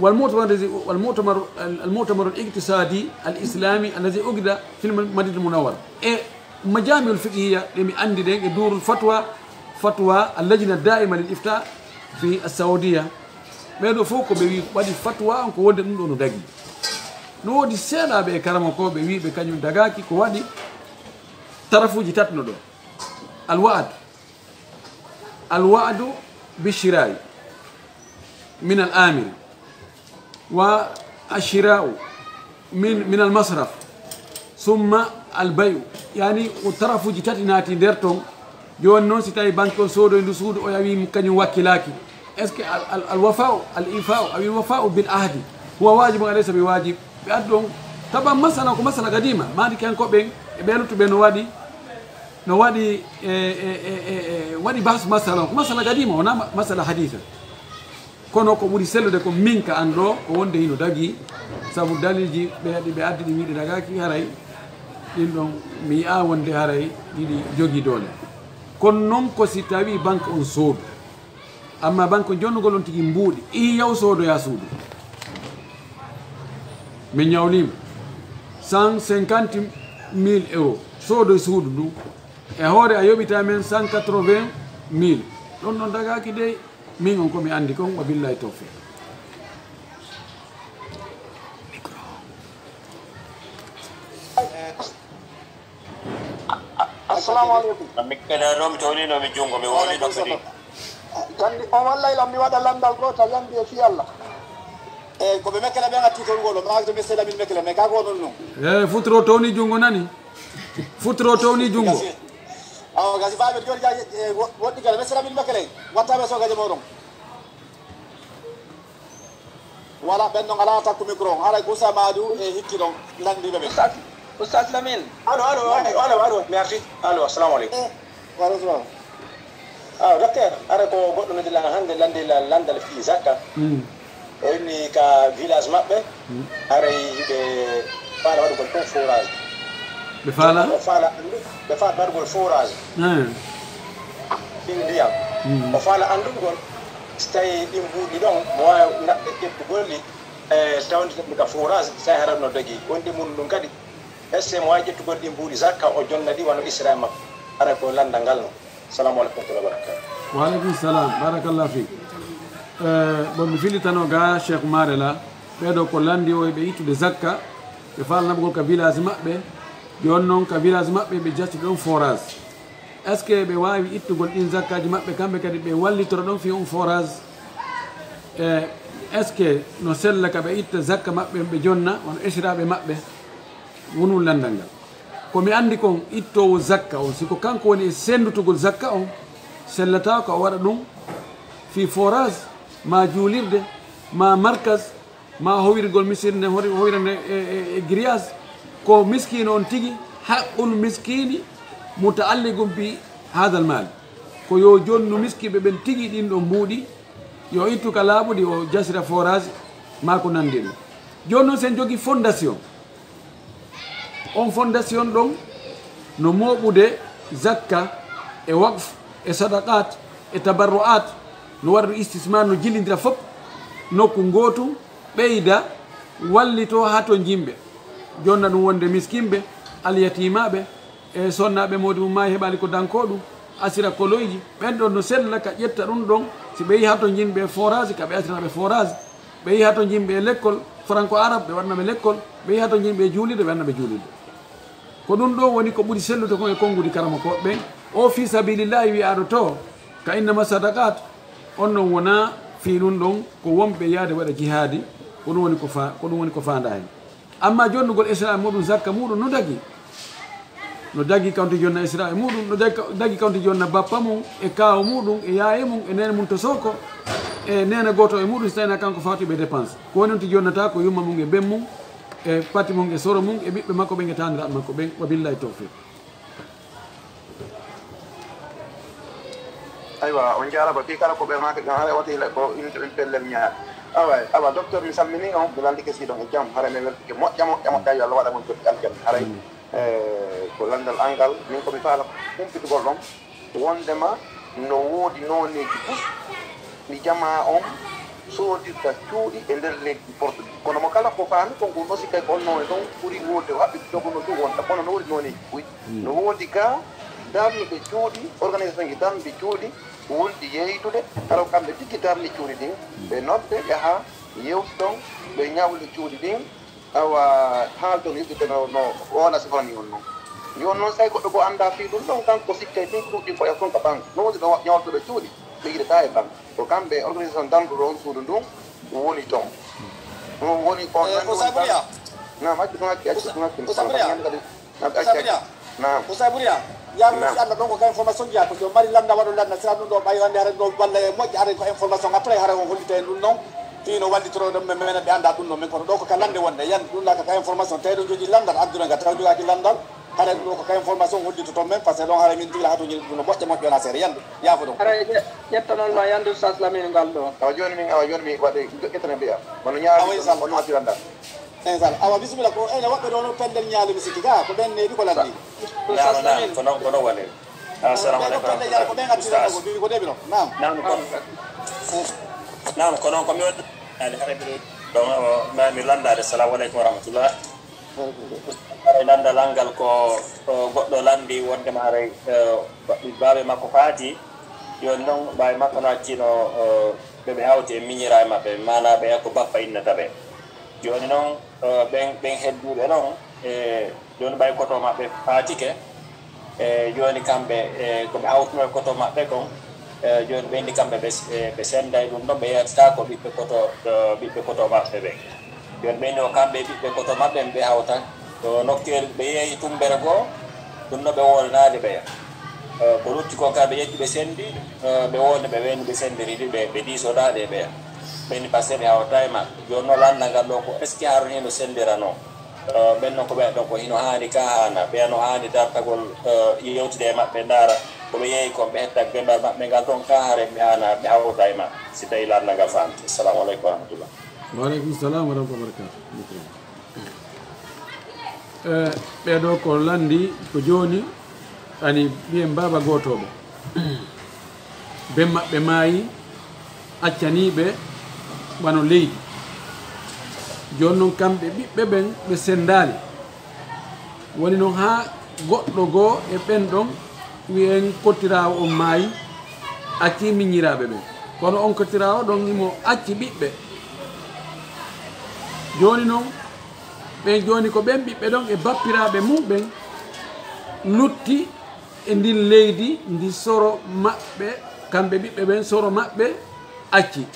والمؤتمر الذي، والمؤتمر، المؤتمر الاقتصادي الإسلامي الذي عقد في المدينة المنورة. E majami'ul fiqhiyya ɗe mi anndi ɗen e Durul Fatwa, Fatwa اللجنة الدائمة للإفتاء في السعودية. Ɓee ɗoo fof ko ɓe wi-, waɗi fatwa on ko wonde ɗun ɗoo no dagii. No woodi seeɗaaɓe e karamokooɓe wiiɓe kañun dagaaki, ko waɗi tarafuuji tati no ɗoo. الوعد، الوعد بالشراء من الآمر، والشراء من، من المصرف، ثم البيع. Yaani, ko tarafuuji tati naati nder ton. Jooni non, si tawi banque on soodoy ndu suudu, o yawi kañun wakkilaaki. Est-ce que al, al, al wafa'u, al ifa'u, aw al wafa'u bil ahdi huwa wajibun alaysa bi wajib? Ɓe addi ɗon, taban masala ko masala gadima. Malikiyankoɓe ɓen e ɓee luttuɓe no waɗi, no waɗi, e, e, e, e, e, waɗi bahs masala on. Ko masala gadima, wonaa ma-, masala hadisa. Kono ko ɓuri sellude ko min ka an ɗoo, ko wonde hino dagii, sabu dalilji ɓe, ɗi ɓe addi ɗi wiide dagaaki, haray ɗin ɗon mi yi'aa wonde haray hiɗi jogii doole. Kono non ko si tawi banque on soodu. Amma banque jonnugol on tigi mbuuɗi, ihi yaw soodoyaa suudu. Min ñawliima cent cinquante mille euros. Soodoy suudu ndu. E hoore a yoɓita men cent quatre-vingt mille. Ɗon ɗon dagaaki dey. Min on ko mi anndi kon, wa billahi tawfiq. Assalamu aleykum. Mi kala ɗo mi tawni no mi junngo, mi wowli no kadi. Kandi on wallay lam mi waɗa lanndal gootal, yambi e fii Allah. Eyi, ko ɓe mekkela ɓen atti kon ngol, o maaki to mi sela min mekkela, mais ka ko onon non. Eyi, futuro tawni junngo nani? Futuro tawni junngo. Gasi. Awa, gasi faa ɓe jooni jaay, e, wo-, woɗɗi kala, mi sela min mekkela, watta ɓe sogaje moɗon. Wala ɓen non alaa takku micro on. Haray ko Oustaz Madou e Hikki ɗon lanndiiɓe ɓen. Oustaz, Oustaz Lamine. Allo, allo, allo, allo, allo, merci. Allo, assalamu aleykum. Eh, wa aleykum salam. Ah, docteur, haray ko goɗɗo noddi lan hannde lanndii lan lanndal fii zakka. Mm. O inni ka village maɓɓe, mm, haray ɓe faala waɗugol ɗon forage. Ɓe faala? O faala anndu-, ɓe faala waɗugol forage. Eh. Ɗin ndiyam. Mm. O faala anndugol. So tawii ɗin mbuuɗi ɗon, mo waawi naɓɓe ƴettugol ɗi, e, tawde ɗum ka forage, so tawii hara no dogii. Wonde mun ɗum kadi, est-ce que mo waawi ƴettugol ɗin mbuuɗi zakka, o jonna ɗi wano Israel makko? Hara ko lanndal ngal no. Salamu aleykum wa rahmatullahi wa barakatuh. Wa aleykum salam. Barakallahu fiik. Eh, bon, mi fillitano ga Cheikh Marela, ɓeɗo ko landi o ɓe ittude zakka, ɓe faala naɓugol ka village maɓɓe, jooni noon ka village maɓɓe ɓe jatti ɗon forage. Est-ce que ɓe waawi ittugol ɗin zakkaaji maɓɓe, kamɓe kadi ɓe wallitoro ɗon fii on forage? E est-ce que no sella ka ɓe itta zakka maɓɓe ɓe jonna, wano esiraaɓe maɓɓe? Wonun landal ngal. Ko mi anndi kon, ittoowo zakka on, si ko kanko woni e senndutugol zakka on, sellata ko o waɗa ɗum fii forage, ma juulirde, ma markas, ma howirgol misirde, hori-, howirande e, e, e grillage. Ko miskiino on tigi, haqqul miskiini mutaalliqun bi hadal maal. Ko yo jonnu miskiiɓe ɓen tigi ɗin ɗon mbuuɗi, yo ittu ka laaɓuɗi, o jasira forage, ma ko nanndi ɗum. Jooni noon, sen jogi fondation, on fondation ɗon no mooɓude zakka e waqf e sadaqat e tabarru'at, no waɗa ɗum istismar, no jillindira fof nokku ngootu, ɓeyda wallito haa to jimɓe, jonna ɗum wonde miskinɓe, alyatimaɓe, e sonnaaɓe moodi mum maayi heɓaali ko dankoo ɗum, asira koloyji, ɓen ɗon no sella ka ƴetta ɗum ɗon, si ɓe yiha to jimɓe forage, ka ɓe asirana ɓe forage, ɓe yiha to jimɓe e lekkol franco arabe, ɓe waɗana ɓe lekkol, ɓe yiha to jimɓe e juulirde, ɓe waɗana ɓe juulirde. Ko ɗum ɗo woni ko ɓuri sellude kon e konguɗi karamokooɓe ɓen. O fii sabilillahi wi'aaɗo to, ka innama sadaqat, on non wonaa fii ɗum ɗon ko wonɓe yaade waɗa jihaadi, ko ɗum woni ko fa-, ko ɗum woni ko faandaa hen. Amma jonnugol esra e muɗum zakka muɗum no dagi. No dagi kawti jonna esra e muɗum, no dagi, dagi kawti jonna bappa mum, e kaaw muɗum, e yaaye mum, e neene mum to Soko, e neene gooto e muɗum, si tawii kanko fawti ɓe dépense. Ko woni on ti jonnata ko yumma mum e ben mum, e pati mum e soro mum, e ɓiɓɓe makko ɓen e taaniraaɓe makko ɓen. Wa billahi tawfiq. Aywa, on jaarama. Fii kala ko ɓe maaki ɗon, hara wati ko in, in pellel ñaar. Awa, awa, docteur, mi salmini on, mi landike si ɗon e jam, hara mi weltike moƴƴa, moƴƴa, moƴƴa, yo Allah waɗa mon jokki aljanna. Haray, eh, ko landal angal, min ko mi faala humpitugol ɗon, wondema no woodi nooneeji ɗus ɗi jamaa on soodirta cuuɗi e nder leydi Portugal. Kono mo kala ko faami kon, ko nosi kay ko on noone ɗon ɓuri woodde, o haɓɓi dogono ɗum wonta. Kono no woodi nooneeji buy. No woodi ga darnuɓe cuuɗi, organisation ji darnuɓe cuuɗi, wonɗi yeeytude, hara ko kamɓe tigi darni cuuɗi ɗin. Ɓe nodde, yaha, yewti ɗon, ɓe ñawle cuuɗi ɗin, awa, haalton, yewtite no, no o wona sifani on non. Yo on non, say goɗɗo goo anndaa fii ɗum ɗon, kanko sikkay tigi ɗuɗɗi koye kon ka banque. No woodi ɗo ñawtuɓe cuuɗi, ɓe yiɗataa e banque. Ko kamɓe organisation darnuɗo on suudu ndun woni ton. Ɗum woni ko. Eh, ko Sabria? Naam, accu ɗum, accu, accu ɗum, accu ɗum. Ko Sabria? Naam, accu, accu. Naam. Ko Sabria? Yaaru si Allah ɗon ko ka information jeyaa, ko si o mari lannda waɗo lannda, sira ɗum ɗo ɓay hannde hara ɗo walla e moƴƴa, hara ko information, après hara on hollita en ɗum non. Fii no wallitoro ɗon, men, men ɓe anndaa ɗum non, men kono ɗo ko ka lannde wonde, yan ɗum la ka, ka information, tawi ɗo jogii lanndal, adduno nga tawi jogaaki lanndal. Haray ɗum ɗo ko ka information hollitoton men, parce que ɗon haray min tigi la hato ñin ɗum no moƴƴa moƴƴa wona seeɗa. Yande, yaafo ɗon. Haray ƴe-, ƴettanon ma yande Oustaz Lamine ngal ɗo. Awa jooni min, awa jooni mi waɗi joƴƴitana mbiya. Wano ñaari awa, ɗum, inshallah. Wano addiranda. Inshallah. Awa bisimilla ko ene woɓɓe ɗo no pellel ñaali mi sikki ga ko ɓen neeɓi ko laddi. Naam, naam, ko noon, ko noon woni. Assalamu aleykum. Pellel ñaali ko ɓen addi ɗon ko ɓi ko deɓi ɗon. Naam. Naam, kono, naam, ko noon ko mi woni. Haray mbiɗo ɗon, o, ma mi landaade. Assalamu aleykum wa rahmatullah. Haray lanndal angal ko, ko goɗɗo lanndi wonndema haray, eh, baabe makko faati, jooni noon baabe makko no accino, eh, ɓe ɓe hawti e miñiraaɓe maɓɓe, maanaa ɓe ko bappa innata ɓe. Jooni noon, eh, ɓen, ɓen hedduɓe noon, e jooni ɓay koto maɓɓe faatike, e jooni kamɓe, e ko ɓe hawtuno e koto maɓɓe kon, e jooni ɓe inni kamɓe ɓe, e ɓe sennday ɗum ɗon, ɓe yettata ko ɓiɓɓe koto, e ɓiɓɓe koto maɓɓe ɓen. Jooni ɓe inni ko kamɓe e ɓiɓɓe koto maɓɓe ɓe hawta ko nokkeeli, ɓe yeeyi tummbere goo, ɗum no ɓe woonaade ɓeya. E ko lutti ko kadi ɓe ƴetti ɓe senndi, e ɓe wooni ɓe ɓen ɓe senndiri ɗi, ɓe, ɓe diisodaade e ɓeya. Ɓe inni par ce que ɓe hawta e maɓɓe. Jooni no lanndal ngal ɗo ko est-ce que hara hino senndiranoo? Eh, ɓen non ko ɓe ɗon ko hino haani ka haana, ɓe no haani dartagol, eh, yewtude e maɓɓe, ndaara ko ɓe yeeyi kon, ɓe hetta gemmal maɓɓe ngal ɗon ka hare, ɓe haana, ɓe hawta e maɓɓe, si tawi lanndal ngal faamti. Assalamu aleykum wa rahmatullah. Wa aleykum salam wa rahmatullahi wa barakatuh. Eh, ɓee ɗoo ko lanndi ko jooni, ani ɓiyen baaba gootooɓe. Ben maɓɓe maayi, accanii ɓe wano leydi. Jooni non kamɓe ɓiɓɓe ɓen ɓe senndaali. Woni non haa goɗɗo goo e ɓen ɗon wi'en kottiraawo on maayi, accii miñiraaɓe ɓen. Kono on kotiraawo ɗon himo acci ɓiɓɓe. Jooni non, ɓen jooni ko ɓen ɓiɓɓe ɗon e bappiraaɓe mum ɓen lutti e ndin leydi, ndi soro maɓɓe, kamɓe ɓiɓɓe ɓen soro maɓɓe acci.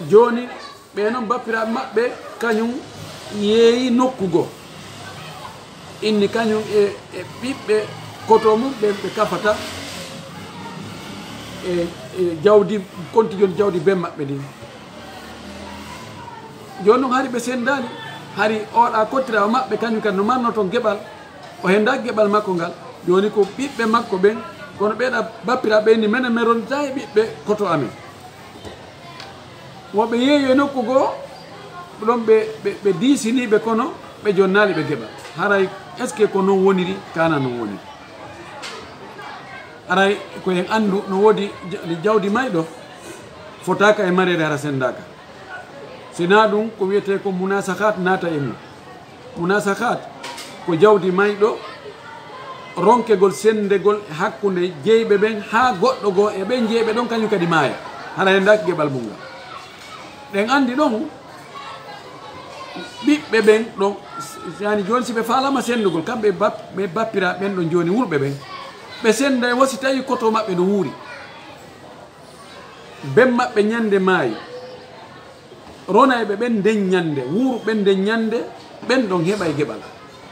Jooni ɓe non bappiraaɓe maɓɓe, kañum yeeyi nokku goo. Inni kañum e, e ɓiɓɓe koto mum ɓen ɓe kafata e, e jawdi, konti jooni jawdi ben maɓɓe ndin. Jooni non hari ɓe senndaali, hari oɗa kotiraawo maɓɓe kañum kadi no marno ton geɓal, o henndaaki geɓal makko ngal. Jooni ko ɓiɓɓe makko ɓen, kono ɓeeɗa bappiraaɓe ni menen men rondita e ɓiɓɓe koto amen. Wo ɓe yeeyi e nokku goo, ɗon ɓe, ɓe, ɓe diisiniiɓe, kono ɓe jonnaali ɓe geɓal. Haray, est-ce que ko non woniri? Kana non woniri. Haray ko en anndu no woodi ja-, jawdi mayɗo, fotaaka e mareede hara senndaaka. Si naa ɗum, ko wiyetee ko munasahaat naata e mum. Munasahaat ko jawdi mayɗo, ronkegol senndegol hakkunde jeyɓe ɓen haa goɗɗo goo e ɓen jeyɓe ɗon kañum kadi maaya, hara henndaaki geɓal mum ngal. Ɗen anndi ɗon ɓiɓɓe ɓen ɗon, yani jooni si ɓe faalaama senndugol, kamɓe bap-, ɓe bappiraaɓe ɓen ɗon jooni wurɓe ɓen, ɓe sennday wo si tawii koto maɓɓe no wuuri. Ben maɓɓe ñannde maayi. Ronayɓe ɓen nden ñannde, wuurɓe ɓen nden ñannde, ɓen ɗon heɓay geɓal.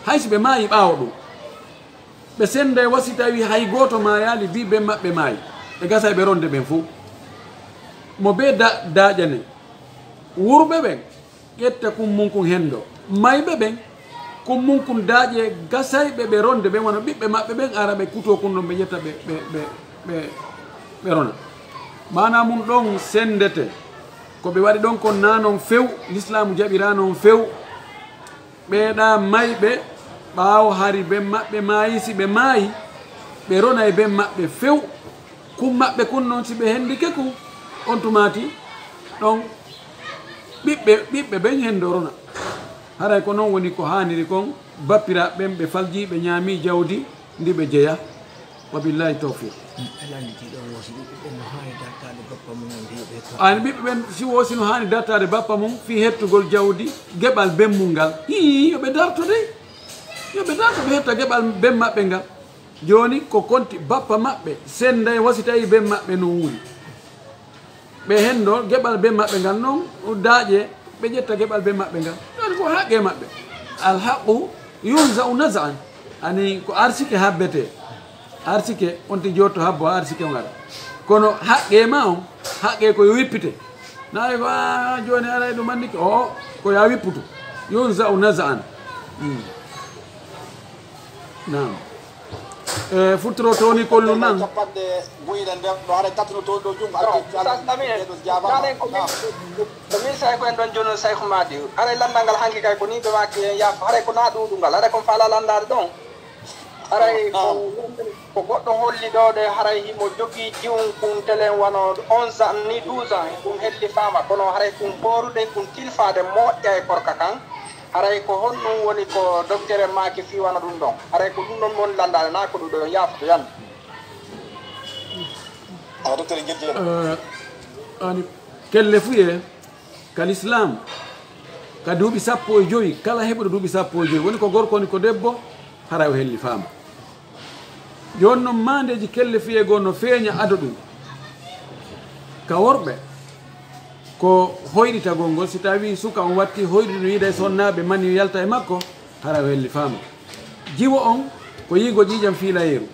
Hay si ɓe maayi ɓaawo ɗum, ɓe sennday wa si tawii hay gooto maayaali, bii ben maɓɓe maayi, ɓe gasay ɓe ronde ɓen fow. Mo bee da-, daaƴane, wuurɓe ɓen ƴetta kun mun kun henndo. Mayɓe ɓen, kun mun kun daaƴe, gasayɓe ɓe ronde ɓen, wano ɓiɓɓe maɓɓe ɓen, ara ɓe kutoo kun ɗon, ɓe ƴetta ɓe, ɓe, ɓe, ɓe, ɓe rona. Maanaa mun ɗon senndete. Ko ɓe waɗi ɗon kon naa non few, Lislaamu jaɓiraa non few. Ɓeeɗaa mayɓe, ɓaawo hari ben maɓɓe maayi, si ɓe maayi, ɓe ronay ben maɓɓe few. Kun maɓɓe kun non, si ɓe henndike kun, on tumaati ɗon ɓiɓɓe, ɓiɓɓe ɓen henndo rona. Haray ko non woni ko haaniri kon, bappiraaɓe ɓen ɓe faljii, ɓe ñaamii jawdi ndi ɓe jeyaa. Wa billahi tawfiq. Aɗa anndi ɗiɗo woosi ɓiɓɓe ɓen no haani dartaade bappa mum, mbiyaɓe ko. Aan ɓiɓɓe ɓen, si woosi no haani dartaade bappa mum fii hettugol jawdi, geɓal ben mum ngal. Hii, yo ɓe darto dey. Yo ɓe darto, ɓe hetta geɓal ben maɓɓe ngal. Jooni ko konti bappa maɓɓe, sennday wa si tawii ben maɓɓe no wuuri. Ɓe henndo geɓal ben maɓɓe ngal non, daaƴe, ɓe ƴetta geɓal ben maɓɓe ngal. Ɗon ko haqqe maɓɓe. Al haqqu yunza'u naz'an. Ani ko arsike habbetee. Arsike, on ti jotto habbo arsike on ara. Kono haqqe ma on, haqqe ko yo wippite. Naa ko, "Ah, jooni aray ɗum anndi ke." O, ko ya wipputu. Yunza'u naz'an. Hmm. Naam. E, futtoro tooni kollu nan. Capanɗe guyɗe nder ɗo haɗa tattuno toon ɗo junngo. Alhamdulillah. Ustaz Lamine, ɓeɗo jaabama. Nanen ko min, ko min say ko en ɗon jono Sayku Madi. Haray lanndal ngal hanki kay ko ni ɓe maaki en yaafo. Haray ko na ɗuuɗungal. Haray kon faala lanndaade ɗon. Haray ko, ko goɗɗo holli ɗo de, haray himo jogii jiwun kun telen wano onze ans ni, douze ans, kun hellifaama. Kono haray kun hoorude, kun tilfaade moƴƴa e korka kan. Haray ko honɗum woni ko docteur en maaki fii wano ɗum ɗon? Haray ko ɗum ɗon woni lanndaade, naa ko ɗum ɗon yaafoto yande. Awa, docteur en, jejjeere. Eh, ani, kelle fu ye, ka Lislaam, ka duuɓi sappo e jowi, kala heɓuɗo duuɓi sappo e jowi, woni ko gorko, woni ko debbo, haray o hellifaama. Jooni non, maandeeji kelle fu ye goo no feeña ado ɗum. Ka worɓe, ko hoyɗitagol ngol, si tawii suka on watti hoyɗude, no yiida e sonnaaɓe, mani yalta e makko, haray o hellifaama. Jiwo on, ko yiigo ƴiiƴam fiilayeeru.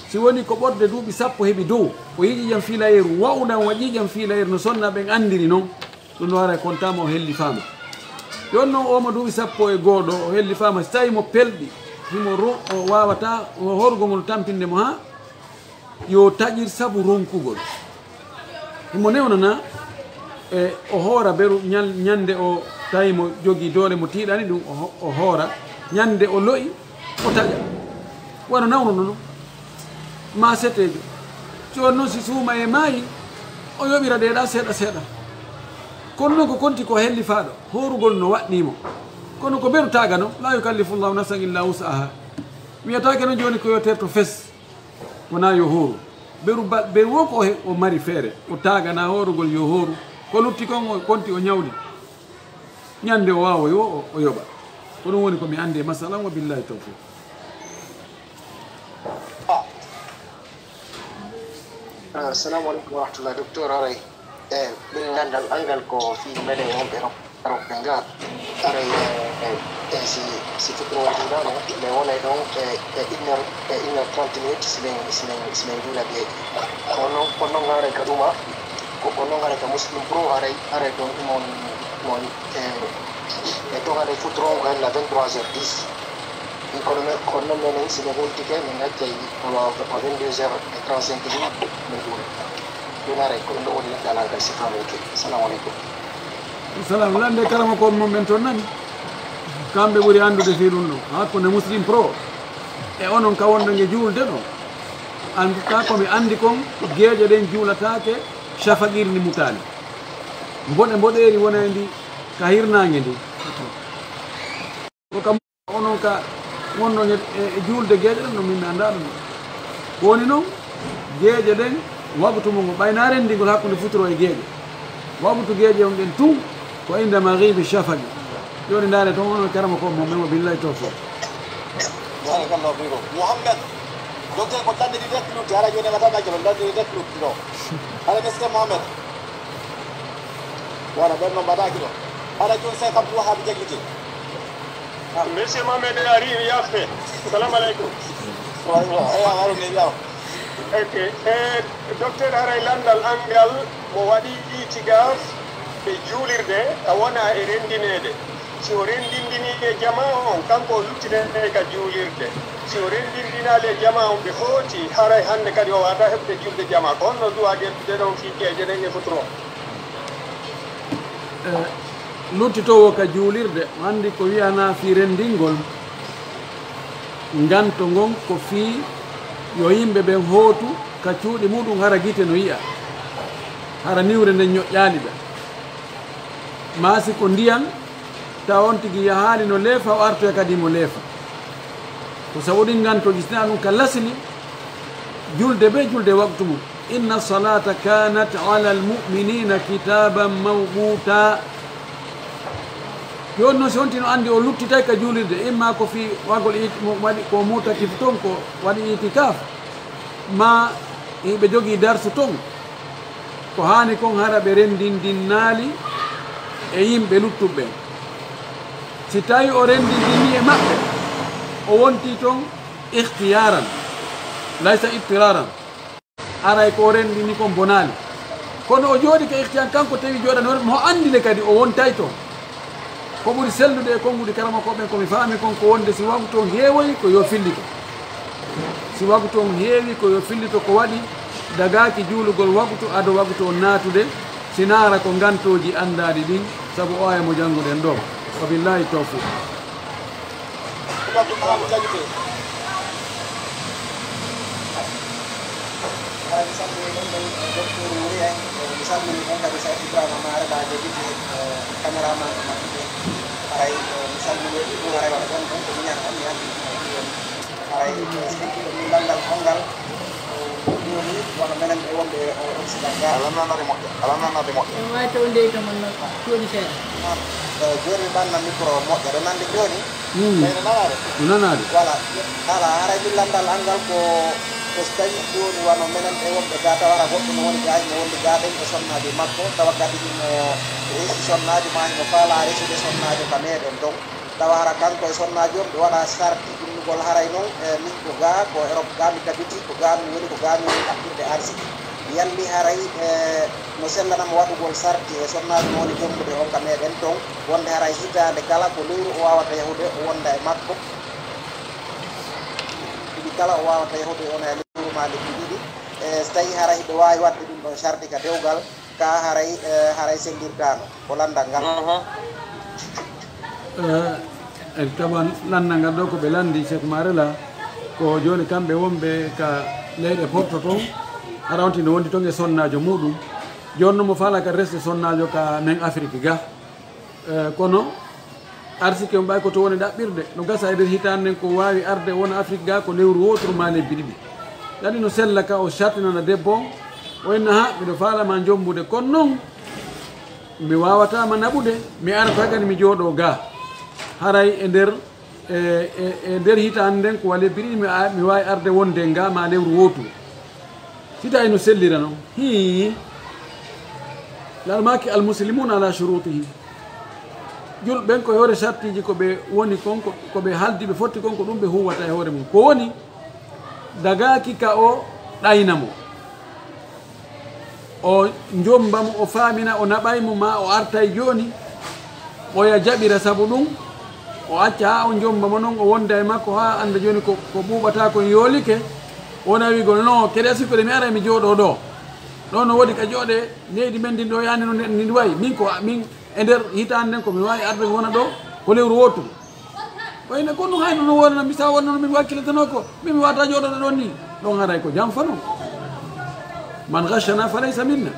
Si woni ko ɓorde duuɓi sappo heɓi dow, o yi'i ƴiiƴam fiilayeeru, wa'uɗan wa ƴiiƴam fiilayeeru no sonnaaɓe ɓen anndiri non, ɗum no haray kontaama o hellifaama. Jooni non, o mo duuɓi sappo e goo ɗo, o hellifaama, si tawii mo pelɗi, himo ro-, o waawataa, o horugol ngol tampinde mo haa yo taƴir sabu ronkugol. Himo newnana, e, o hoora beru ñal-, ñande o tawi mo jogii doole mo tiiɗani ɗum, o ho-, o hoora. Ñande o lo'i, o taƴa. Wano nawnuno non. Ma seteejo. Jooni non si suumayee maayi, o yoɓira ɗee ɗaa seeɗa seeɗa. Kono non ko konti ko hellifaaɗo, hoorugol no waɗɗii mo. Kono ko beru taaga non, laa yukallifu Allahu nafsan illa wus'aha. Wiyataake non jooni ko yo terto fes. Wonaa yo hooru. Beru ba-, beru wo ko o he-, o mari feere, o taagana hoorugol yo hooru. Ko lutti kon o konti o ñawdi. Ñande o waawoy wo o, o yoɓa. Ko ɗum woni ko mi anndi e masala, wa billahi tawfiq. Assalamu aleykum wa rahmatullah, docteur. Haray e ɓuri lanndal anngal ko fii meɗen wonɓe Europe, Europe ɓe nga. Haray e, e, e si, si fuɗɗoore juulaama, ɓe wonay ɗon e, e une heure, e une heure trente minutes, si ɓen, si ɓen, si ɓen juula ɓe. Kono, kono haray ka ɗuma, ko, kono haray ka Muslim Pro, haray, haray ɗon mon, mon, e, e ɗon haray fuɗɗoron ko henna vingt-trois heures dix. Kono men, kono men, si ɓe hultike, min accay ko vingt-deux heures et trente-cinq minutes, min juula. Ɗum haray ko ɗum ɗo woni neɗɗo alaa ngal sifa men ke. Assalamu aleykum. Salam, lande karama ko mon ɓen toon nani. Kamɓe ɓuri anndude fii ɗum ɗo. Hakkunde Muslim Pro e onon ka wonɗon e juulde ɗo. En tout cas, ko mi anndi kon, geeƴe ɗen juulataake, shafaqi ndi mutaali. Mboɗe mboɗeeri wonay ndi ka hirnaange ndi. Ko kam onon ka wonɗon e, e, e juulde geeƴe ɗen ɗo min mi anndaa ɗum. Ko woni noon, geeƴe ɗen, waktu mum o ɓayna renndingol hakkunde futuro e geeƴe. Waktu geeƴe on ɗen tun, ko innde maghibi shafaqi. Jooni ndaare toon onon karama ko mo men o billahi tawfiq. Barakallahu fiikum. Mouhamed, docteur ko ɗanɗe ɗi rek lutti, hara jooni ɓe tan ɗanɗe ɗi rek lutti ɗo. Hara monsieur Mouhamed. Wala ɓen noon mbaɗaaki ɗo. Hara jooni Cheikh Abdou Wahab jaggiti. Monsieur Mohamed ari yafte. Salamu aleykum. Wala, ewa, wala ne yaw. Ok. E docteur haray lanndal anngal mo waɗi itikaf e juulirde ka wona e renndineede. Si o renndindini e jamaa on, kanko o luttitay ka juulirde. Si o renndindinaali e jamaa on, ɓe hooti, haray hannde kadi o waawataa heɓude julde jamaa. Ko honno duwaa gertude ɗon fii geeƴe ɗen e futuro? E luttitoowo ka juulirde, o anndi ko wi'anaa fii renndingol, nganto ngon ko fii yo yimɓe ɓen hootu ka cuuɗi muɗum, hara gite no yi'a, hara niwre nden ñoƴƴaali ɓe. Maa si ko ndiyan, tawa on tigi yahaali no leefa, o artoya kadi mo leefa. Ko sabu ɗin ngantooji, si hinaa ɗum ka lasli, julde bee julde waktu mum. Inna salata kanat ala almuminina kitaban mawquta. Jooni noon, si on tino anndi o luttitay ka juulirde, imma ko fii wagol it-, mo waɗi ko mutakif ton, ko waɗi itikaf, ma hiɓe jogii darsu ton, ko haani kon hara ɓe renndindinnaali e yimɓe luttuɓe ɓen. Si tawi o renndindinii e maɓɓe, o wontii ton ikhtiyaran, laysa ittiraran. Aray ko o renndini kon bonaali. Kono o jooɗi ka ikhtiyaran, kanko tawi jooɗani hoore mo, o anndi le kadi o wontay ton. Ko ɓuri sellude e konnguɗi karamokooɓe ɓen, ko mi faami kon, ko wonde si waktu on heewoyi, ko yo fillito. Si waktu on heewi, ko yo fillito, ko waɗi dagaaki juulugol waktu ado waktu on naatude, si naara ko ngantooji anndaaɗi ɗin, sabu o aya mo jannguɗen ɗo. Wa billahi tawfiq. Haray mi salmini ɗon ɗon docteur Wuri en, mi salmini ɗon kadi Cheikh Ibrahima Maare Ba Jogiti, cameraman maɓɓe. Haray mi salmini ɗum, haray wala ɗon ɗon ko miñan tan mi anndi. Haray mi lanndal on ngal, jooni wano menen ɓe wonɓe Occident ga. Ala nanade moƴƴa, ala nanade moƴƴa. En wawi tawde e tamon makko, jooɗi seeɗa. Jooni mi ɓanna micro moƴƴa, ɗo nande jooni. Ɗum nanaade. Voilà. Ala, haray min lanndal anngal ko, ko so tawii jooni wano menen ɓe wonɓe ga, tawa hara goɗɗo no woni ga, himo wondi ga ɗen e sonnaajo makko, tawa kadi himo resi sonnaajo maa himo faalaa resude sonnaajo ka meɗen ɗon. Tawa hara kanko e sonnaajo on ɓe waɗa sarti innugol haray non, e, min ko ga, ko Europe ga mi tabiti, ko ga mi woni, ko ga mi woni ɗaɓɓirde arsiki. Yalli haray, e, no sellanamo waɗugol sarti e sonnaajo mo woni jombude on ka meɗen ton, wonde haray hitaande kala ko lewru o waawata yahude o wonda e makko. Ɗiɗi kala o waawata yahude wona e lewru maa lebbi ɗiɗi. E, so tawii haray hiɓe waawi waɗde ɗum ɗon sarti ka dewgal, ka haray, e, haray sellirtaano ko lanndal ngal. E, e, tawa lanndal ngal ɗo ko ɓe lanndi, Cheikh Marela, ko jooni kamɓe wonɓe ka leyɗe Porto ton, hara on tino wondi ton e sonnaajo muɗum. Jooni no mo faalaa ka resde sonnaajo ka men Afrik ga. E, kono arsike on ɓay ko to woni ɗaɓɓirde, no gasa e nder hitaande nden ko waawi arde wona Afrik ga ko lewru wooturu maa lebbi ɗiɗi. Kadi no sella ka o sartinana debbo on, o inna, "Ha, miɗo faala ma jombude, kono non mi waawataa ma naɓude, mi arata kadi mi jooɗoo ga." Haray e nder, e, e, e nder hitaande nden ko wa lebbi ɗiɗi mi a-, mi waawi arde wonde ga ma lewru wootu. Si tawi no sellira non, hii, lalmaaki al muslimuuna ala shurutihim. Julɓe ɓen ko e hoore sartiiji ko ɓe woni kon, ko, ko ɓe haldi ɓe fotti kon, ko ɗum ɓe huwata e hoore mum. Ko woni, dagaaki ka o ɗayna mo, o jomba mo, o faamina, o naɓay mo, ma o artay jooni, ɓoya jaɓira sabu ɗum, o acca haa o jomba mo non, o wonda e makko haa annda jooni ko, ko ɓuuɓata kon yoolike, wona wiigol, "No, kadi a sikkude mi aray mi jooɗoo ɗoo. Ɗoo no woodi ka jooɗe, leydi men ndin ɗoo yaani no ndi wayi. Min ko, min e nder hitaande nden ko mi waawi arde mi wona ɗoo ko lewru wootu." Wayno ko ɗum hayno no wonana mi, sa wonno no min wakkilatanoo ko, min mi waata jooɗoɗo ɗon ni. Ɗon haray ko jam fano. "Man ghashana fa laysa minna."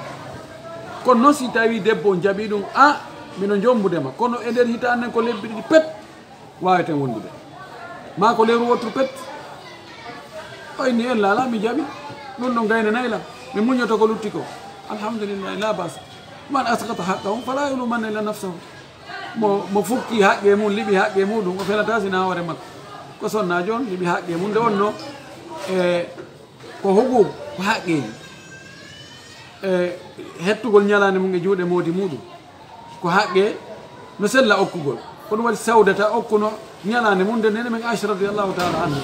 Kono noon si tawi debbo on jaɓi ɗum, a, mino jombude ma, kono e nder hitaande nden ko lebbi ɗiɗi pet waaweten wondude. Ma ko lewru wotru pet. O inni, "En laala, mi jaɓi. Ɗum ɗon gaynanay lam. Mi muñoto ko lutti ko. Alhamdulillahi, la bas. Man asqata haqqahum fala yalumanna illa nafsahu." Mo, mo fukki haqqe mum, liɓi haqqe muɗum, o felata sina hoore makko. Ko sonnaajo on liɓi haqqe mum, nde wonno, e, ko huquuq, ko haqqeeji. E, hettugol ñalaande mum e juuɗe moodi muɗum. Ko haqqe no sella okkugol. Ko ɗum waɗi Sawdata okkuno ñalaande mum, nde nene men Aisha radiyallahu ta'ala anha.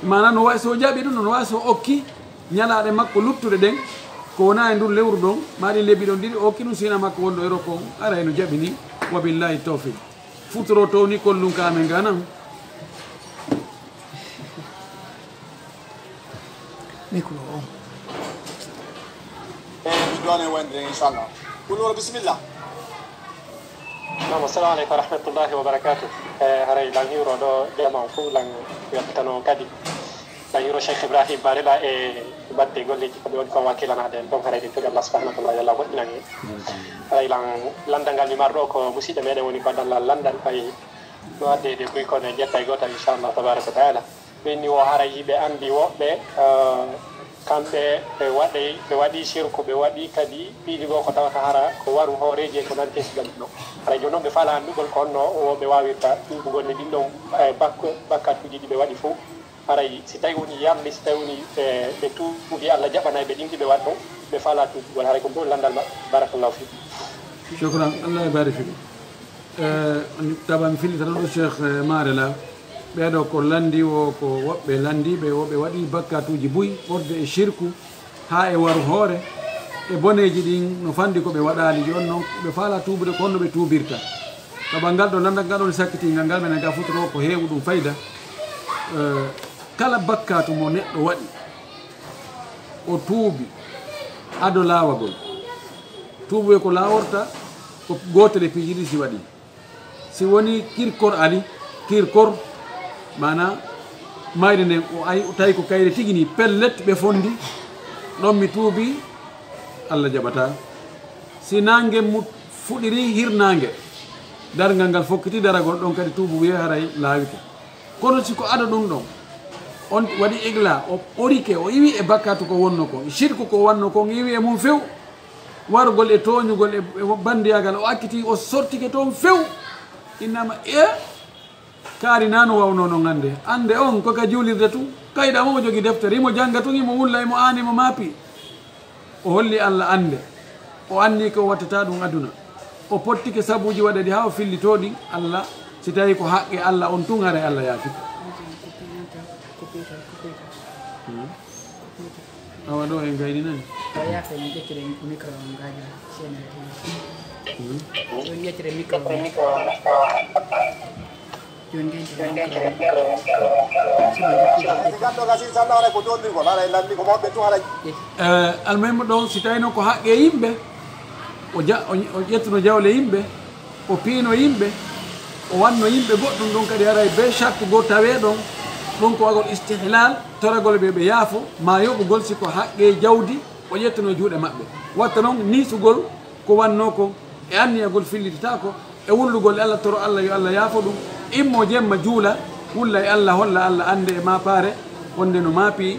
Maanaam no wayi so o jaɓi ɗum, no wayi so o okki ñalaaɗe makko luttuɗe ɗen, ko wona e ndun lewru ɗon, ma ɗin lebbi ɗon ɗiɗi, o okki ɗum sina makko wonɗo e rokko on, aray no jaɓi ni, wa billahi tawfiq. Futuro towni kollum ka amen ga nan. Micro on. E, mi ɗon e wonde, inchallah. Kuloro, bisimilla. Naam, assalamu aleykum wa rahmatullahi wa barakatuh. E, haray lan hiwro ɗo jama on fof lan weltano kadi. Lan hiwro Cheikh Ibrahim Barela e batte golleji ko ɓe woni kon wakkilanaade en ɗon, haray ɗin tigi Allah subhanahu wa ta'ala yo Allah moƴƴinan en. Haray lan landal ngal mi marɗo ko musidɗo meɗen woni Badal Lal Landal, ɓay no addeede buy kono en ƴetta e gootal inchallah tabaraka wa taala. Ɓenni o haray hiɓe anndi woɓɓe, eh, kamɓe ɓe waɗay, ɓe waɗi sirku, ɓe waɗi kadi piiji goo ko tawata hara ko waru hooreeji e ko nanti e sigal ɗum ɗo. Haray jooni noon ɓe faala anndugol ko honno woɓɓe waawirta tuubugol e ɗin ɗon, eh, bak-, bakkatuuji ɗi ɓe waɗi fof. Haray si tawi woni yarli, si tawi woni, eh, ɓe tuubi Allah jaɓanay ɓe ɗin ɗi ɓe waɗi ɗon, ɓe faala tuubugol. Haray ko ɗum ɗon lanndal maɓɓe. Barakallahu fiikum. Shukran. Allah e baari fiikum. Eh, taban fillitano ɗo Cheikh, eh, Marela. Ɓeeɗo ko lanndi wo ko woɓɓe lanndiiɓe, woɓɓe waɗi bakkatuuji buy, ɓorde e shirku, haa e waru hoore, e boneeji ɗin no fanndi ko ɓe waɗaali. Jooni noon, ɓe faala tuubude ko honno ɓe tuubirta. Taban ngal ɗo lanndal ngal woni sakkitingal ngal, menen ga futuro ko heewu ɗum fayda. Eh, kala bakkatu mo neɗɗo waɗi, o tuubi ado laawagol. Tuubuye ko laaworta, ko gootel e piiji ɗi si waɗi. Si woni kirkor ali, kirkor, maana mayde nden, o ay, o tawi ko kayre tigi ni, pellet ɓe fondi, ɗon mi tuubi, Allah jaɓata. Si naange mu fuɗiri hirnaange, darngal ngal fokkiti daragol, ɗon kadi tuubu wiye haray laawike. Kono si ko ado ɗum ɗon, on waɗi igla, o ɓorike, o iwi e bakkatu ko wonno kon, shirku ko wanno kon, iwi e mum few, wargol e tooñugol e, e banndiyagal, o acciti, o sortike toon few. Innama e kaari na no wawno non annde. Annde on ko ka juulirde tun. Kayɗa mo o jogi deftere, imo jannga tun, imo wulla, imo aani, imo maapi. O holli Allah annde. O anni ko o wattata ɗum aduna. O pottike sabuuji waɗaɗi haa o fillitoo ɗin Allah. Si tawi ko haqqe Allah on tun, haray Allah yaafike. Hmm. Awa ɗo en gayni nani? Awa yaafe mi ƴettire micro on ngaji sene. Hmm. Ɗon ƴettire micro on. Jooni nde ƴettire micro on. Sima ƴettire. Nganndo ga si sanna haray ko doolndirgol, haray lanndi ko mawɓe tun haray. Eh, almuhimmu ɗon, si tawi noon ko haqqe yimɓe, o ja-, o, o ƴettuno jawle yimɓe, o piino yimɓe, o wanno yimɓe goɗɗum ɗum kadi haray bee shartu goo tawee ɗon, ɗum ko wagol istihlal, toragol ɓe ɓe yaafo, maa yoɓugol si ko haqqe jawdi o ƴettuno juuɗe maɓɓe. Watta noon niisugol ko wannoo kon e anniyagol fillitataako, e wullugol e Allah, toro Allah yo Allah yaafo ɗum, immo jemma juula, wulla e Allah, holla Allah annde e maapaare, wonde no maapi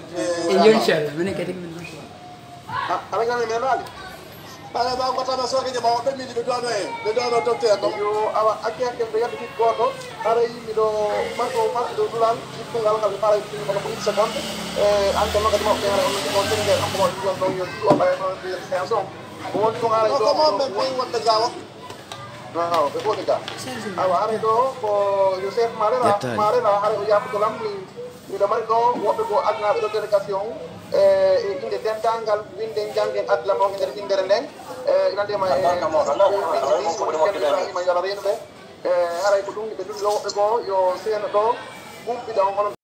E joni, inchallah, minen kadi min. Aɗa gandi men waali. Ala ba ko tama soke jama o ɓe mini ɓe dono en ɓe dono docteur ɗo. Yo awa acce acce ɓe yadde hit goto. Haray miɗo marko marko ɗo dulal hit ko ngal ngal ɓe para hit ko une seconde. E an ko nokati maɓɓe haray on ko tengel on ko ɗum ɗon yo ɗum o ɓaye ɗon ɓe tension. Ko won ɗum haray ɗo ko mon men ɓe wonde gawa. Waaw ɓe fof de ga. Awa haray ɗo ko yo chef marena marena haray o yaɓuto lam. Miɗo mari ɗo woɓɓe ko adnaaɓe ɗo délégation e innde denndaangal winnden janngen adla mawɓe nder winndere nden. Inandema e windii woni ceerno Ibrahima, yo Allah reenu ɓe. E haray ko ɗum ɓe dullo woɓɓe goo yo seeno ɗo gumpiɗa on hono.